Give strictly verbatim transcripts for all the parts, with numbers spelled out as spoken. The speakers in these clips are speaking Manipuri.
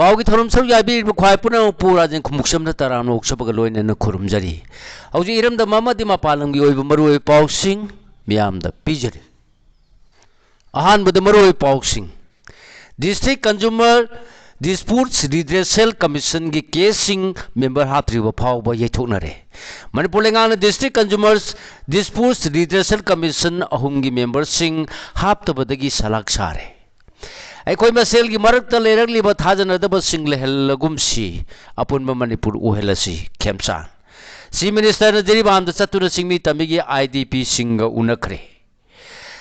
ꯄꯥꯎꯒꯤ ꯊꯧꯔꯝ ꯁꯔꯨꯛ ꯌꯥꯕꯤꯔꯤꯕ ꯈ꯭ꯋꯥꯏ ꯄꯨꯝꯅꯃꯛꯄꯨ ꯔꯥꯖꯦꯟ ꯈꯨꯃꯨꯛꯁꯝꯅ ꯇꯔꯥꯝꯅ ꯑꯣꯛꯆꯕꯒ ꯂꯣꯏꯅꯅ ꯈꯨꯔꯨꯝꯖꯔꯤ꯫ ꯍꯧꯖꯤꯛ ꯏꯔꯝꯗꯝ ꯑꯃꯗꯤ ꯃꯄꯥꯟ ꯂꯝꯒꯤ ꯑꯣꯏꯕ ꯃꯔꯨꯑꯣꯏꯕ ꯄꯥꯎꯁꯤꯡ ꯃꯤꯌꯥꯝꯗ ꯄꯤꯖꯔꯤ꯫ ꯑꯍꯥꯟꯕꯗ ꯃꯔꯨꯑꯣꯏꯕ ꯄꯥꯎꯁꯤꯡ꯫ District Consumer Disputes Redressal Commissionꯒꯤ caseꯁꯤꯡ member ꯍꯥꯞꯇ꯭ꯔꯤꯕ ꯐꯥꯎꯕ ꯌꯩꯊꯣꯛꯅꯔꯦ꯫ ꯃꯅꯤꯄꯨꯔ ꯂꯩꯉꯥꯛꯅ District Consumer Disputes Redressal Commission ꯑꯍꯨꯝꯒꯤ memberꯁꯤꯡ ꯍꯥꯞꯇꯕꯗꯒꯤ ꯁꯂꯥꯛ ꯁꯥꯔꯦ꯫ ꯑꯩꯈꯣꯏ ꯃꯁꯦꯜꯒꯤ ꯃꯔꯛꯇ ꯂꯩꯔꯛꯂꯤꯕ ꯊꯥꯖꯅꯗꯕꯁꯤꯡ ꯂꯩꯍꯜꯂꯒꯨꯝꯁꯤ, ꯑꯄꯨꯟꯕ ꯃꯅꯤꯄꯨꯔ ꯑꯣꯏꯍꯜꯂꯁꯤ, ꯈꯦꯝꯆꯥꯟ꯫ Chief Ministerꯅ ꯖꯤꯔꯤꯕꯥꯝꯗ ꯆꯠꯇꯨꯅ ꯆꯤꯡꯃꯤ ꯇꯝꯃꯤꯒꯤ IDPꯁꯤꯡꯒ ꯎꯅꯈ꯭ꯔꯦ꯫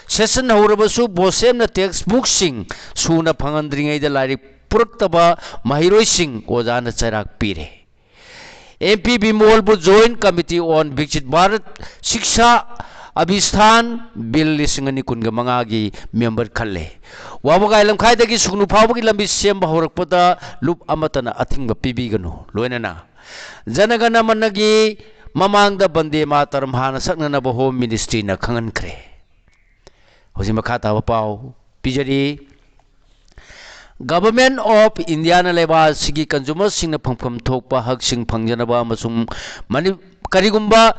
Session ꯍꯧꯔꯕꯁꯨ BOSEMꯅ textbookꯁꯤꯡ ꯁꯨꯅ ꯐꯪꯍꯟꯗ꯭ꯔꯤꯉꯩꯗ ꯂꯥꯏꯔꯤꯛ ꯄꯨꯔꯛꯇꯕ ꯃꯍꯩꯔꯣꯏꯁꯤꯡ ꯑꯣꯖꯥꯅ ꯆꯩꯔꯥꯛ ꯄꯤꯔꯦ꯫ MP ꯕꯤꯃꯣꯜꯕꯨ Joint Committee on Viksit Bharat Shiksha Abhistan Bill ꯂꯤꯁꯤꯡ ꯑꯅꯤ ꯀꯨꯟꯒ ꯃꯉꯥꯒꯤ member ꯈꯜꯂꯦ꯫ ꯋꯥꯕꯒꯥꯏ ꯂꯝꯈꯥꯏꯗꯒꯤ ꯁꯨꯒꯅꯨ ꯐꯥꯎꯕꯒꯤ ꯂꯝꯕꯤ ꯁꯦꯝꯕ ꯍꯧꯔꯛꯄꯗ ꯂꯨꯞ ꯑꯃꯠꯇꯅ ꯑꯊꯤꯡꯕ ꯄꯤꯕꯤꯒꯅꯨ꯫ ꯂꯣꯏꯅꯅ ꯖꯅꯒꯅ ꯃꯅꯒꯤ ꯃꯃꯥꯡꯗ ꯕꯟꯗꯦ ꯃꯥꯇꯔꯝ ꯍꯥꯟꯅ ꯁꯛꯅꯅꯕ Home Ministryꯅ ꯈꯪꯍꯟꯈ꯭ꯔꯦ꯫ ꯍꯧꯖꯤꯛ ꯃꯈꯥ ꯇꯥꯕ ꯄꯥꯎ ꯄꯤꯖꯔꯤ꯫ Government of Indiaꯅ ꯂꯩꯕꯥꯛ ꯑꯁꯤꯒꯤ consumerꯁꯤꯡꯅ ꯐꯪꯐꯝ ꯊꯣꯛꯄ ꯍꯛꯁꯤꯡ ꯐꯪꯖꯅꯕ ꯑꯃꯁꯨꯡ ꯃꯅꯤ-, ꯀꯔꯤꯒꯨꯝꯕ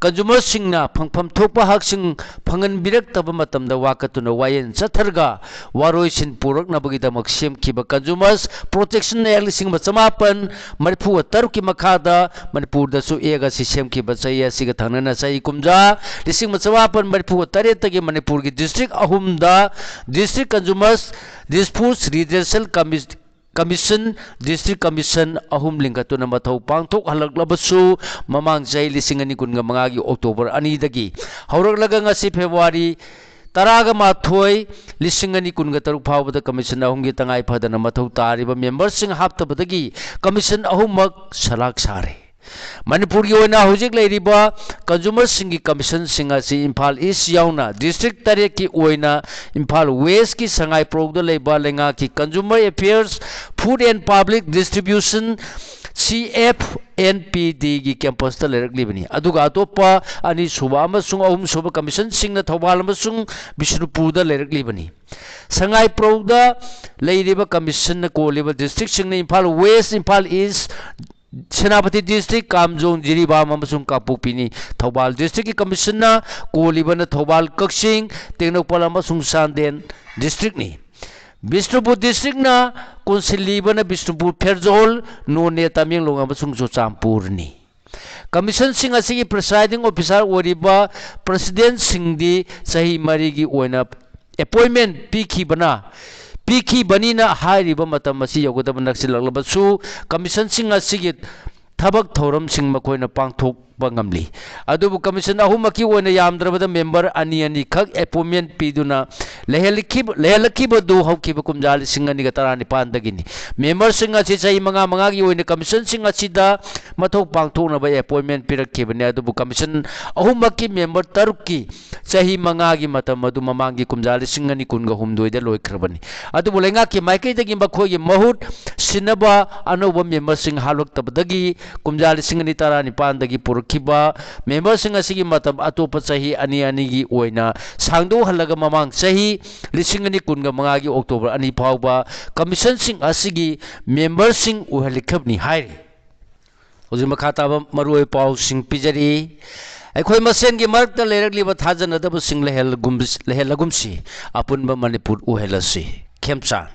consumerꯁꯤꯡꯅ ꯐꯪꯐꯝ ꯊꯣꯛꯄ ꯍꯛꯁꯤꯡ ꯐꯪꯍꯟꯕꯤꯔꯛꯇꯕ ꯃꯇꯝꯗ ꯋꯥꯀꯠꯇꯨꯅ ꯋꯥꯌꯦꯜ ꯆꯠꯊꯔꯒ ꯋꯥꯔꯣꯏꯁꯤꯟ ꯄꯨꯔꯛꯅꯕꯒꯤꯗꯃꯛ ꯁꯦꯝꯈꯤꯕ Consumers Protection Act ꯂꯤꯁꯤꯡ ꯑꯃ ꯆꯃꯥꯄꯟ ꯃꯔꯤꯐꯨꯒ ꯇꯔꯨꯛꯀꯤ ꯃꯈꯥꯗ ꯃꯅꯤꯄꯨꯔꯗꯁꯨ Act ꯑꯁꯤ ꯁꯦꯝꯈꯤꯕ꯫ ꯆꯍꯤ ꯑꯁꯤꯒ ꯊꯪꯅꯅ ꯆꯍꯤ ꯀꯨꯝꯖꯥ ꯂꯤꯁꯤꯡ ꯑꯃ ꯆꯃꯥꯄꯟ ꯃꯔꯤꯐꯨꯒ ꯇꯔꯦꯠꯇꯒꯤ ꯃꯅꯤꯄꯨꯔꯒꯤ district ꯑꯍꯨꯝꯗ District Consumers Disputes Redressal Commis-, Commission, District Commission ꯑꯍꯨꯝ ꯂꯤꯡꯈꯠꯇꯨꯅ ꯃꯊꯧ ꯄꯥꯡꯊꯣꯛꯍꯜꯂꯛꯂꯕꯁꯨ, ꯃꯃꯥꯡ ꯆꯍꯤ ꯂꯤꯁꯤꯡ ꯑꯅꯤ ꯀꯨꯟꯒ ꯃꯉꯥꯒꯤ October ꯑꯅꯤꯗꯒꯤ ꯍꯧꯔꯛꯂꯒ ꯉꯁꯤ February ꯇꯔꯥꯒ ꯃꯥꯊꯣꯏ, ꯂꯤꯁꯤꯡ ꯑꯅꯤ ꯀꯨꯟꯒ ꯇꯔꯨꯛ ꯐꯥꯎꯕꯗ Commission ꯑꯍꯨꯝꯒꯤ ꯇꯉꯥꯏ ꯐꯗꯅ ꯃꯊꯧ ꯇꯥꯔꯤꯕ memberꯁꯤꯡ ꯍꯥꯞꯇꯕꯗꯒꯤ Commission ꯑꯍꯨꯝꯃꯛ ꯁꯂꯥꯛ ꯁꯥꯔꯦ꯫ ꯃꯅꯤꯄꯨꯔꯒꯤ ꯑꯣꯏꯅ ꯍꯧꯖꯤꯛ ꯂꯩꯔꯤꯕ consumerꯁꯤꯡꯒꯤ Commissionꯁꯤꯡ ꯑꯁꯤ ꯏꯝꯐꯥꯜ East ꯌꯥꯎꯅ district ꯇꯔꯦꯠꯀꯤ ꯑꯣꯏꯅ ꯏꯝꯐꯥꯜ Westꯀꯤ ꯁꯉꯥꯏꯄ꯭ꯔꯧꯗ ꯂꯩꯕ ꯂꯩꯉꯥꯛꯀꯤ Consumer Affairs, Food and Public Distribution, CF N P ꯗꯤꯒꯤ campusꯇ ꯂꯩꯔꯛꯂꯤꯕꯅꯤ꯫ ꯑꯗꯨꯒ ꯑꯇꯣꯞꯄ ꯑꯅꯤꯁꯨꯕ ꯑꯃꯁꯨꯡ ꯑꯍꯨꯝꯁꯨꯕ commissionꯁꯤꯡꯅ ꯊꯧꯕꯥꯜ ꯑꯃꯁꯨꯡ ꯕꯤꯁꯅꯨꯄꯨꯔꯗ ꯂꯩꯔꯛꯂꯤꯕꯅꯤ꯫ ꯁꯉꯥꯏꯄ꯭ꯔꯧꯗ ꯂꯩꯔꯤꯕ commissionꯅ ꯀꯣꯜꯂꯤꯕ districtꯁꯤꯡꯅ Imphal West, Imphal East, Senapati district, ꯀꯥꯝꯖꯣꯡ, ꯖꯤꯔꯤꯕꯥꯝ ꯑꯃꯁꯨꯡ ꯀꯥꯡꯄꯣꯛꯄꯤꯅꯤ꯫ ꯊꯧꯕꯥꯜ districtꯀꯤ commissionꯅ ꯀꯣꯜꯂꯤꯕꯅ ꯊꯧꯕꯥꯜ, ꯀꯛꯆꯤꯡ, ꯇꯦꯡꯅꯧꯄꯜ ꯑꯃꯁꯨꯡ ꯆꯥꯟꯗꯦꯜ districtꯅꯤ꯫ ꯕꯤꯁꯅꯨꯄꯨꯔ districtꯅ ꯀꯣꯟꯁꯤꯜꯂꯤꯕꯅ ꯕꯤꯁꯅꯨꯄꯨꯔ, ꯐꯦꯔꯖꯣꯜ, ꯅꯣꯅꯦ, ꯇꯃꯦꯡꯂꯣꯡ ꯑꯃꯁꯨꯡ ꯆꯨꯔꯆꯥꯟꯄꯨꯔꯅꯤ꯫ Commissionꯁꯤꯡ ꯑꯁꯤꯒꯤ presiding officer ꯑꯣꯏꯔꯤꯕ presidentꯁꯤꯡꯗꯤ ꯆꯍꯤ ꯃꯔꯤꯒꯤ ꯑꯣꯏꯅ appointment ꯄꯤꯈꯤꯕꯅ, ꯄꯤꯈꯤꯕꯅꯤꯅ ꯍꯥꯏꯔꯤꯕ ꯃꯇꯝ ꯑꯁꯤ ꯌꯧꯒꯗꯕ ꯅꯛꯁꯤꯜꯂꯛꯂꯕꯁꯨ commissionꯁꯤꯡ ꯑꯁꯤꯒꯤ ꯊꯕꯛ ꯊꯧꯔꯝꯁꯤꯡ ꯃꯈꯣꯏꯅ ꯄꯥꯡꯊꯣꯛꯄ ꯉꯝꯂꯤ꯫ ꯑꯗꯨꯕꯨ commission ꯑꯍꯨꯝꯃꯛꯀꯤ ꯑꯣꯏꯅ ꯌꯥꯝꯗ꯭ꯔꯕꯗ member ꯑꯅꯤ ꯑꯅꯤꯈꯛ appointment ꯄꯤꯗꯨꯅ ꯂꯩꯍꯜꯂꯛꯈꯤꯕ, ꯂꯩꯍꯜꯂꯛꯈꯤꯕꯗꯨ ꯍꯧꯈꯤꯕ ꯀꯨꯝꯖꯥ ꯂꯤꯁꯤꯡ ꯑꯅꯤꯒ ꯇꯔꯥꯅꯤꯄꯥꯟꯗꯒꯤꯅꯤ꯫ Memberꯁꯤꯡ ꯑꯁꯤ ꯆꯍꯤ ꯃꯉꯥ ꯃꯉꯥꯒꯤ ꯑꯣꯏꯅ commissionꯁꯤꯡ ꯑꯁꯤꯗ ꯃꯊꯧ ꯄꯥꯡꯊꯣꯛꯅꯕ appointment ꯄꯤꯔꯛꯈꯤꯕꯅꯤ꯫ ꯑꯗꯨꯕꯨ commission ꯑꯍꯨꯝꯃꯛꯀꯤ member ꯇꯔꯨꯛꯀꯤ ꯆꯍꯤ ꯃꯉꯥꯒꯤ ꯃꯇꯝ ꯑꯗꯨ ꯃꯃꯥꯡꯒꯤ ꯀꯨꯝꯖꯥ ꯂꯤꯁꯤꯡ ꯑꯅꯤ ꯀꯨꯟꯒ ꯍꯨꯝꯗꯣꯏꯗ ꯂꯣꯏꯈ꯭ꯔꯕꯅꯤ꯫ ꯑꯗꯨꯕꯨ ꯂꯩꯉꯥꯛꯀꯤ ꯃꯥꯏꯀꯩꯗꯒꯤ ꯃꯈꯣꯏꯒꯤ ꯃꯍꯨꯠ ꯁꯤꯟꯅꯕ ꯑꯅꯧꯕ memberꯁꯤꯡ ꯍꯥꯞꯂꯛꯇꯕꯗꯒꯤ ꯀꯨꯝꯖꯥ ꯂꯤꯁꯤꯡ ꯑꯅꯤ ꯇꯔꯥꯅꯤꯄꯥꯟꯗꯒꯤ ꯄꯨꯔꯛꯈꯤꯕ memberꯁꯤꯡ ꯑꯁꯤꯒꯤ ꯃꯇꯝ ꯑꯇꯣꯞꯄ ꯆꯍꯤ ꯑꯅꯤ ꯑꯅꯤꯒꯤ ꯑꯣꯏꯅ ꯁꯥꯡꯗꯣꯛꯍꯜꯂꯒ ꯃꯃꯥꯡ ꯆꯍꯤ ꯂꯤꯁꯤꯡ ꯑꯅꯤ ꯀꯨꯟꯒ ꯃꯉꯥꯒꯤ October ꯑꯅꯤ ꯐꯥꯎꯕ commissionꯁꯤꯡ ꯑꯁꯤꯒꯤ memberꯁꯤꯡ ꯑꯣꯏꯍꯜꯂꯛꯈꯤꯕꯅꯤ ꯍꯥꯏꯔꯤ꯫ ꯍꯧꯖꯤꯛ ꯃꯈꯥ ꯇꯥꯕ ꯃꯔꯨꯑꯣꯏꯕ ꯄꯥꯎꯁꯤꯡ ꯄꯤꯖꯔꯤ꯫ ꯑꯩꯈꯣꯏ ꯃꯁꯦꯟꯒꯤ ꯃꯔꯛꯇ ꯂꯩꯔꯛꯂꯤꯕ ꯊꯥꯖꯅꯗꯕꯁꯤꯡ ꯂꯩꯍꯜꯂꯒꯨꯝ-, ꯂꯩꯍꯜꯂꯒꯨꯝꯁꯤ꯫ ꯑꯄꯨꯟꯕ ꯃꯅꯤꯄꯨꯔ ꯑꯣꯏꯍꯜꯂꯁꯤ꯫ ꯈꯦꯝꯆꯥꯟ꯫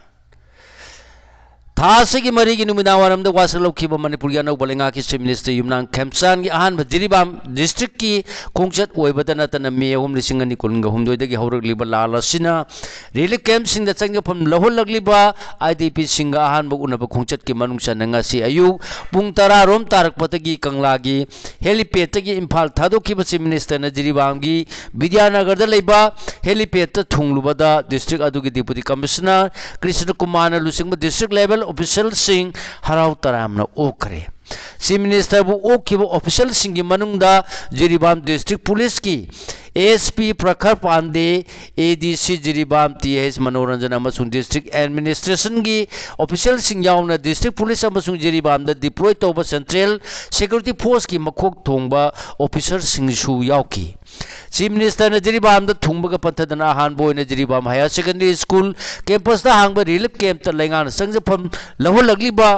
ꯊꯥ ꯑꯁꯤꯒꯤ ꯃꯔꯤꯒꯤ ꯅꯨꯃꯤꯗꯥꯡ ꯋꯥꯏꯔꯝꯗ ꯋꯥꯁꯛ ꯂꯧꯈꯤꯕ ꯃꯅꯤꯄꯨꯔꯒꯤ ꯑꯅꯧꯕ ꯂꯩꯉꯥꯛꯀꯤ Chief Minister ꯌꯨꯝꯅꯥꯝ ꯈꯦꯝꯆꯥꯟꯒꯤ ꯑꯍꯥꯟꯕ ꯖꯤꯔꯤꯕꯥꯝ districtꯀꯤ ꯈꯣꯡꯆꯠ ꯑꯣꯏꯕꯇ ꯅꯠꯇꯅ ꯃꯦ ꯑꯍꯨꯝ, ꯂꯤꯁꯤꯡ ꯑꯅꯤ ꯀꯨꯟꯒ ꯍꯨꯝꯗꯣꯏꯗꯒꯤ ꯍꯧꯔꯛꯂꯤꯕ ꯂꯥꯜ ꯑꯁꯤꯅ relief campꯁꯤꯡꯗ ꯆꯪꯖꯐꯝ ꯂꯧꯍꯜꯂꯛꯂꯤꯕ IDPꯁꯤꯡꯒ ꯑꯍꯥꯟꯕ ꯎꯅꯕ ꯈꯣꯡꯆꯠꯀꯤ ꯃꯅꯨꯡ ꯆꯟꯅ ꯉꯁꯤ ꯑꯌꯨꯛ ꯄꯨꯡ ꯇꯔꯥ ꯔꯣꯝ ꯇꯥꯔꯛꯄꯗꯒꯤ ꯀꯪꯂꯥꯒꯤ helipadꯇꯒꯤ ꯏꯝꯐꯥꯜ ꯊꯥꯗꯣꯛꯈꯤꯕ Chief Ministerꯅ ꯖꯤꯔꯤꯕꯥꯝꯒꯤ ꯕꯤꯗ꯭ꯌꯥꯅꯒꯔꯗ ꯂꯩꯕ helipadꯇ ꯊꯨꯡꯂꯨꯕꯗ district ꯑꯗꯨꯒꯤ Deputy Commissioner ꯀ꯭ꯔꯤꯁꯅ ꯀꯨꯃꯥꯔꯅ ꯂꯨꯆꯤꯡꯕ district level officialꯁꯤꯡ ꯍꯔꯥꯎ ꯇꯌꯥꯝꯅ ꯑꯣꯛꯈ꯭ꯔꯦ꯫ Chief Ministerꯕꯨ ꯑꯣꯛꯈꯤꯕ officialꯁꯤꯡꯒꯤ ꯃꯅꯨꯡꯗ ꯖꯤꯔꯤꯕꯥꯝ district policeꯀꯤ ꯑꯦꯁ ꯄꯤ ꯄ꯭ꯔꯈꯔ ꯄꯥꯟꯗꯦ, ꯑꯦ ꯗꯤ ꯁꯤ ꯖꯤꯔꯤꯕꯥꯝ, ꯇꯤ ꯑꯦꯁ ꯃꯅꯣꯔꯟꯖꯟ ꯑꯃꯁꯨꯡ district administration ꯒꯤ official ꯁꯤꯡ ꯌꯥꯎꯅ district police ꯑꯃꯁꯨꯡ ꯖꯤꯔꯤꯕꯥꯝꯗ deploy ꯇꯧꯕ central security force ꯀꯤ ꯃꯀꯣꯛ ꯊꯣꯡꯕ officer ꯁꯤꯡꯁꯨ ꯌꯥꯎꯈꯤ꯫ Chief Minister ꯅ ꯖꯤꯔꯤꯕꯥꯝꯗ ꯊꯨꯡꯕꯒ ꯄꯟꯊꯗꯅ ꯑꯍꯥꯟꯕ ꯑꯣꯏꯅ Jiribam Higher Secondary School campus ꯇ ꯍꯥꯡꯕ relief camp ꯇ ꯂꯩꯉꯥꯛꯅ ꯆꯪꯖꯐꯝ ꯂꯧꯍꯜꯂꯛꯂꯤꯕ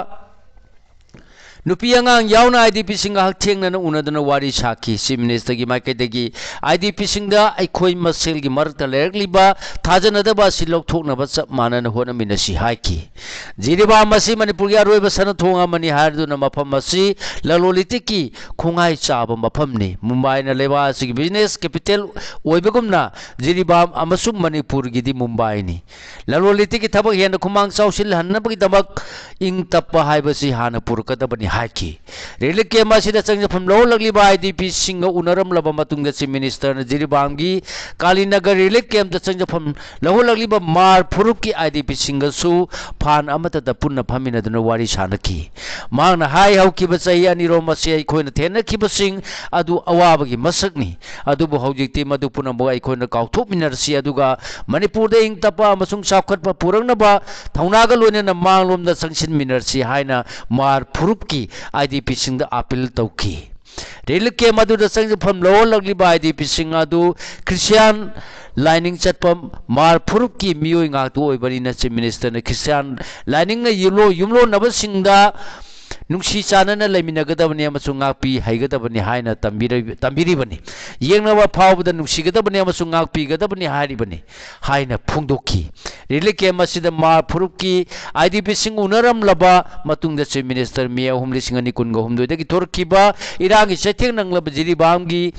ꯅꯨꯄꯤ ꯑꯉꯥꯡ ꯌꯥꯎꯅ ꯑꯥꯏ ꯗꯤ ꯄꯤ ꯁꯤꯡꯒ ꯍꯛꯊꯦꯡꯅꯅ ꯎꯅꯗꯨꯅ ꯋꯥꯔꯤ ꯁꯥꯈꯤ꯫ Chief Minister ꯒꯤ ꯃꯥꯏꯀꯩꯗꯒꯤ ꯑꯥꯏ ꯗꯤ ꯄꯤ ꯁꯤꯡꯗ ꯑꯩꯈꯣꯏ ꯃꯁꯦꯜꯒꯤ ꯃꯔꯛꯇ ꯂꯩꯔꯛꯂꯤꯕ ꯊꯥꯖꯅꯗꯕ ꯑꯁꯤ ꯂꯧꯊꯣꯛꯅꯕ ꯆꯞ ꯃꯥꯟꯅꯅ ꯍꯣꯠꯅꯃꯤꯟꯅꯁꯤ ꯍꯥꯏꯈꯤ꯫ ꯖꯤꯔꯤꯕꯥꯝ ꯑꯁꯤ ꯃꯅꯤꯄꯨꯔꯒꯤ ꯑꯔꯣꯏꯕ ꯁꯅꯥꯊꯣꯡ ꯑꯃꯅꯤ ꯍꯥꯏꯗꯨꯅ ꯃꯐꯝ ꯑꯁꯤ ꯂꯂꯣꯟ ꯏꯇꯤꯛꯀꯤ ꯈꯣꯡꯍꯥꯏ ꯆꯥꯕ ꯃꯐꯝꯅꯤ꯫ ꯃꯨꯝꯕꯥꯏꯅ ꯂꯩꯕꯥꯛ ꯑꯁꯤꯒꯤ business capital ꯑꯣꯏꯕꯒꯨꯝꯅ ꯖꯤꯔꯤꯕꯥꯝ ꯑꯃꯁꯨꯡ ꯃꯅꯤꯄꯨꯔꯒꯤꯗꯤ ꯃꯨꯝꯕꯥꯏꯅꯤ꯫ ꯂꯂꯣꯟ ꯏꯇꯤꯛꯀꯤ ꯊꯕꯛ ꯍꯦꯟꯅ ꯈꯨꯃꯥꯡ ꯆꯥꯎꯁꯤꯜꯍꯟꯅꯕꯒꯤꯗꯃꯛ ꯏꯪ ꯇꯞꯄ ꯍꯥꯏꯕꯁꯤ ꯍꯥꯟꯅ ꯄꯨꯔꯛꯀꯗꯕꯅꯤ ꯍꯥꯏꯈꯤ꯫ Relief camp ꯑꯁꯤꯗ ꯆꯪꯖꯐꯝ ꯂꯧꯍꯜꯂꯛꯂꯤꯕ ꯑꯥꯏ ꯗꯤ ꯄꯤ ꯁꯤꯡꯒ ꯎꯅꯔꯝꯂꯕ ꯃꯇꯨꯡꯗ Chief Minister ꯅ ꯖꯤꯔꯤꯕꯥꯝꯒꯤ ꯀꯥꯂꯤꯅꯒꯔ relief camp ꯇ ꯆꯪꯖꯐꯝ ꯂꯧꯍꯜꯂꯛꯂꯤꯕ ꯃꯥꯔ ꯐꯨꯔꯨꯞꯀꯤ ꯑꯥꯏ ꯗꯤ ꯄꯤ ꯁꯤꯡꯒꯁꯨ ꯐꯥꯟ ꯑꯃꯠꯇꯗ ꯄꯨꯟꯅ ꯐꯝꯃꯤꯟꯅꯗꯨꯅ ꯋꯥꯔꯤ ꯁꯥꯅꯈꯤ꯫ ꯃꯍꯥꯛꯅ ꯍꯥꯏ, ꯍꯧꯈꯤꯕ ꯆꯍꯤ ꯑꯅꯤꯔꯣꯝ ꯑꯁꯤ ꯑꯩꯈꯣꯏꯅ ꯊꯦꯡꯅꯈꯤꯕꯁꯤꯡ ꯑꯗꯨ ꯑꯋꯥꯕꯒꯤ ꯃꯁꯛꯅꯤ, ꯑꯗꯨꯕꯨ ꯍꯧꯖꯤꯛꯇꯤ ꯃꯗꯨ ꯄꯨꯝꯅꯃꯛ ꯑꯩꯈꯣꯏꯅ ꯀꯥꯎꯊꯣꯛꯃꯤꯟꯅꯔꯁꯤ, ꯑꯗꯨꯒ ꯃꯅꯤꯄꯨꯔꯗ ꯏꯪ ꯇꯞꯄ ꯑꯃꯁꯨꯡ ꯆꯥꯎꯈꯠꯄ ꯄꯨꯔꯛꯅꯕ ꯊꯧꯅꯥꯒ ꯂꯣꯏꯅꯅ ꯃꯥꯡꯂꯣꯝꯗ ꯆꯪꯁꯤꯟꯃꯤꯟꯅꯔꯁꯤ ꯍꯥꯏꯅ ꯃꯥꯔ ꯐꯨꯔꯨꯞꯀꯤ ꯑꯥꯏ ꯗꯤ ꯄꯤ ꯁꯤꯡꯗ appeal ꯇꯧꯈꯤ꯫ Relief camp ꯑꯗꯨꯗ ꯆꯪꯖꯐꯝ ꯂꯧꯍꯜꯂꯛꯂꯤꯕ ꯑꯥꯏ ꯗꯤ ꯄꯤ ꯁꯤꯡ ꯑꯗꯨ ꯈ꯭ꯔꯤꯁꯇꯤꯌꯥꯟ ꯂꯥꯏꯅꯤꯡ ꯆꯠꯄ ꯃꯥꯔ ꯐꯨꯔꯨꯞꯀꯤ ꯃꯤꯑꯣꯏ ꯉꯥꯛꯇ ꯑꯣꯏꯕꯅꯤꯅ Chief Minister ꯅ ꯈ꯭ꯔꯤꯁꯇꯤꯌꯥꯟ ꯂꯥꯏꯅꯤꯡꯅ ꯌꯨꯝꯂꯣ-, ꯌꯨꯝꯂꯣꯟꯅꯕꯁꯤꯡꯗ ꯅꯨꯡꯁꯤ ꯆꯥꯟꯅꯅ ꯂꯩꯃꯤꯟꯅꯒꯗꯕꯅꯤ ꯑꯃꯁꯨꯡ ꯉꯥꯛꯄꯤ ꯍꯩꯒꯗꯕꯅꯤ ꯍꯥꯏꯅ ꯇꯝꯕꯤꯔ-, ꯇꯝꯕꯤꯔꯤꯕꯅꯤ꯫ ꯌꯦꯡꯅꯕ ꯐꯥꯎꯕꯗ ꯅꯨꯡꯁꯤꯒꯗꯕꯅꯤ ꯑꯃꯁꯨꯡ ꯉꯥꯛꯄꯤꯒꯗꯕꯅꯤ ꯍꯥꯏꯔꯤꯕꯅꯤ ꯍꯥꯏꯅ ꯐꯣꯡꯗꯣꯛꯈꯤ꯫ Relief camp ꯑꯁꯤꯗ ꯃꯥꯔ ꯐꯨꯔꯨꯞꯀꯤ ꯑꯥꯏ ꯗꯤ ꯄꯤ ꯁꯤꯡ ꯎꯅꯔꯝꯂꯕ ꯃꯇꯨꯡꯗ Chief Minister ꯃꯦ ꯑꯍꯨꯝ ꯂꯤꯁꯤꯡ ꯑꯅꯤ ꯀꯨꯟꯒ ꯍꯨꯝꯗꯣꯏꯗꯒꯤ ꯊꯣꯔꯛꯈꯤꯕ ꯏꯔꯥꯡꯒꯤ ꯆꯩꯊꯦꯡ ꯅꯪꯂꯕ ꯖꯤꯔꯤꯕꯥꯝꯒꯤ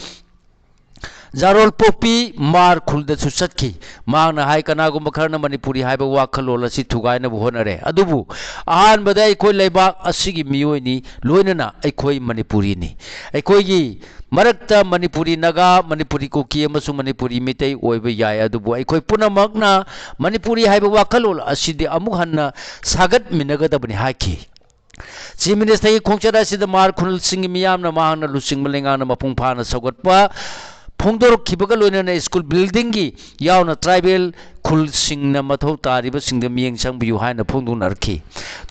ꯖꯥꯔꯣꯜꯄꯣꯛꯄꯤ ꯃꯥꯔ ꯈꯨꯜꯗꯁꯨ ꯆꯠꯈꯤ꯫ ꯃꯍꯥꯛꯅ ꯍꯥꯏ, ꯀꯅꯥꯒꯨꯝꯕ ꯈꯔꯅ ꯃꯅꯤꯄꯨꯔꯤ ꯍꯥꯏꯕ ꯋꯥꯈꯜꯂꯣꯟ ꯑꯁꯤ ꯊꯨꯒꯥꯏꯅꯕ ꯍꯣꯠꯅꯔꯦ, ꯑꯗꯨꯕꯨ ꯑꯍꯥꯟꯕꯗ ꯑꯩꯈꯣꯏ ꯂꯩꯕꯥꯛ ꯑꯁꯤꯒꯤ ꯃꯤꯑꯣꯏꯅꯤ, ꯂꯣꯏꯅꯅ ꯑꯩꯈꯣꯏ ꯃꯅꯤꯄꯨꯔꯤꯅꯤ꯫ ꯑꯩꯈꯣꯏꯒꯤ ꯃꯔꯛꯇ ꯃꯅꯤꯄꯨꯔꯤ ꯅꯥꯒꯥ, ꯃꯅꯤꯄꯨꯔꯤ ꯀꯨꯀꯤ ꯑꯃꯁꯨꯡ ꯃꯅꯤꯄꯨꯔꯤ ꯃꯤꯇꯩ ꯑꯣꯏꯕ ꯌꯥꯏ, ꯑꯗꯨꯕꯨ ꯑꯩꯈꯣꯏ ꯄꯨꯝꯅꯃꯛꯅ ꯃꯅꯤꯄꯨꯔꯤ ꯍꯥꯏꯕ ꯋꯥꯈꯜꯂꯣꯟ ꯑꯁꯤꯗꯤ ꯑꯃꯨꯛ ꯍꯟꯅ ꯁꯥꯒꯠꯃꯤꯟꯅꯒꯗꯕꯅꯤ ꯍꯥꯏꯈꯤ꯫ Chief Minister ꯒꯤ ꯈꯣꯡꯆꯠ ꯑꯁꯤꯗ ꯃꯥꯔ ꯈꯨꯜꯁꯤꯡꯒꯤ ꯃꯤꯌꯥꯝꯅ ꯃꯍꯥꯛꯅ ꯂꯨꯆꯤꯡꯕ ꯂꯩꯉꯥꯛꯅ ꯃꯄꯨꯡ ꯐꯥꯅ ꯁꯧꯒꯠꯄ ꯐꯣꯡꯗꯣꯔꯛꯈꯤꯕꯒ ꯂꯣꯏꯅꯅ ꯁ꯭ꯀꯨꯜ ꯕꯤꯜꯗꯤꯡꯒꯤ ꯌꯥꯎꯅ ꯇ꯭ꯔꯥꯏꯕꯦꯜ ꯈꯨꯜꯁꯤꯡꯅ ꯃꯊꯧ ꯇꯥꯔꯤꯕꯁꯤꯡꯗ ꯃꯤꯠꯌꯦꯡ ꯆꯪꯕꯤꯌꯨ ꯍꯥꯏꯅ ꯐꯣꯡꯗꯣꯛꯅꯔꯛꯈꯤ꯫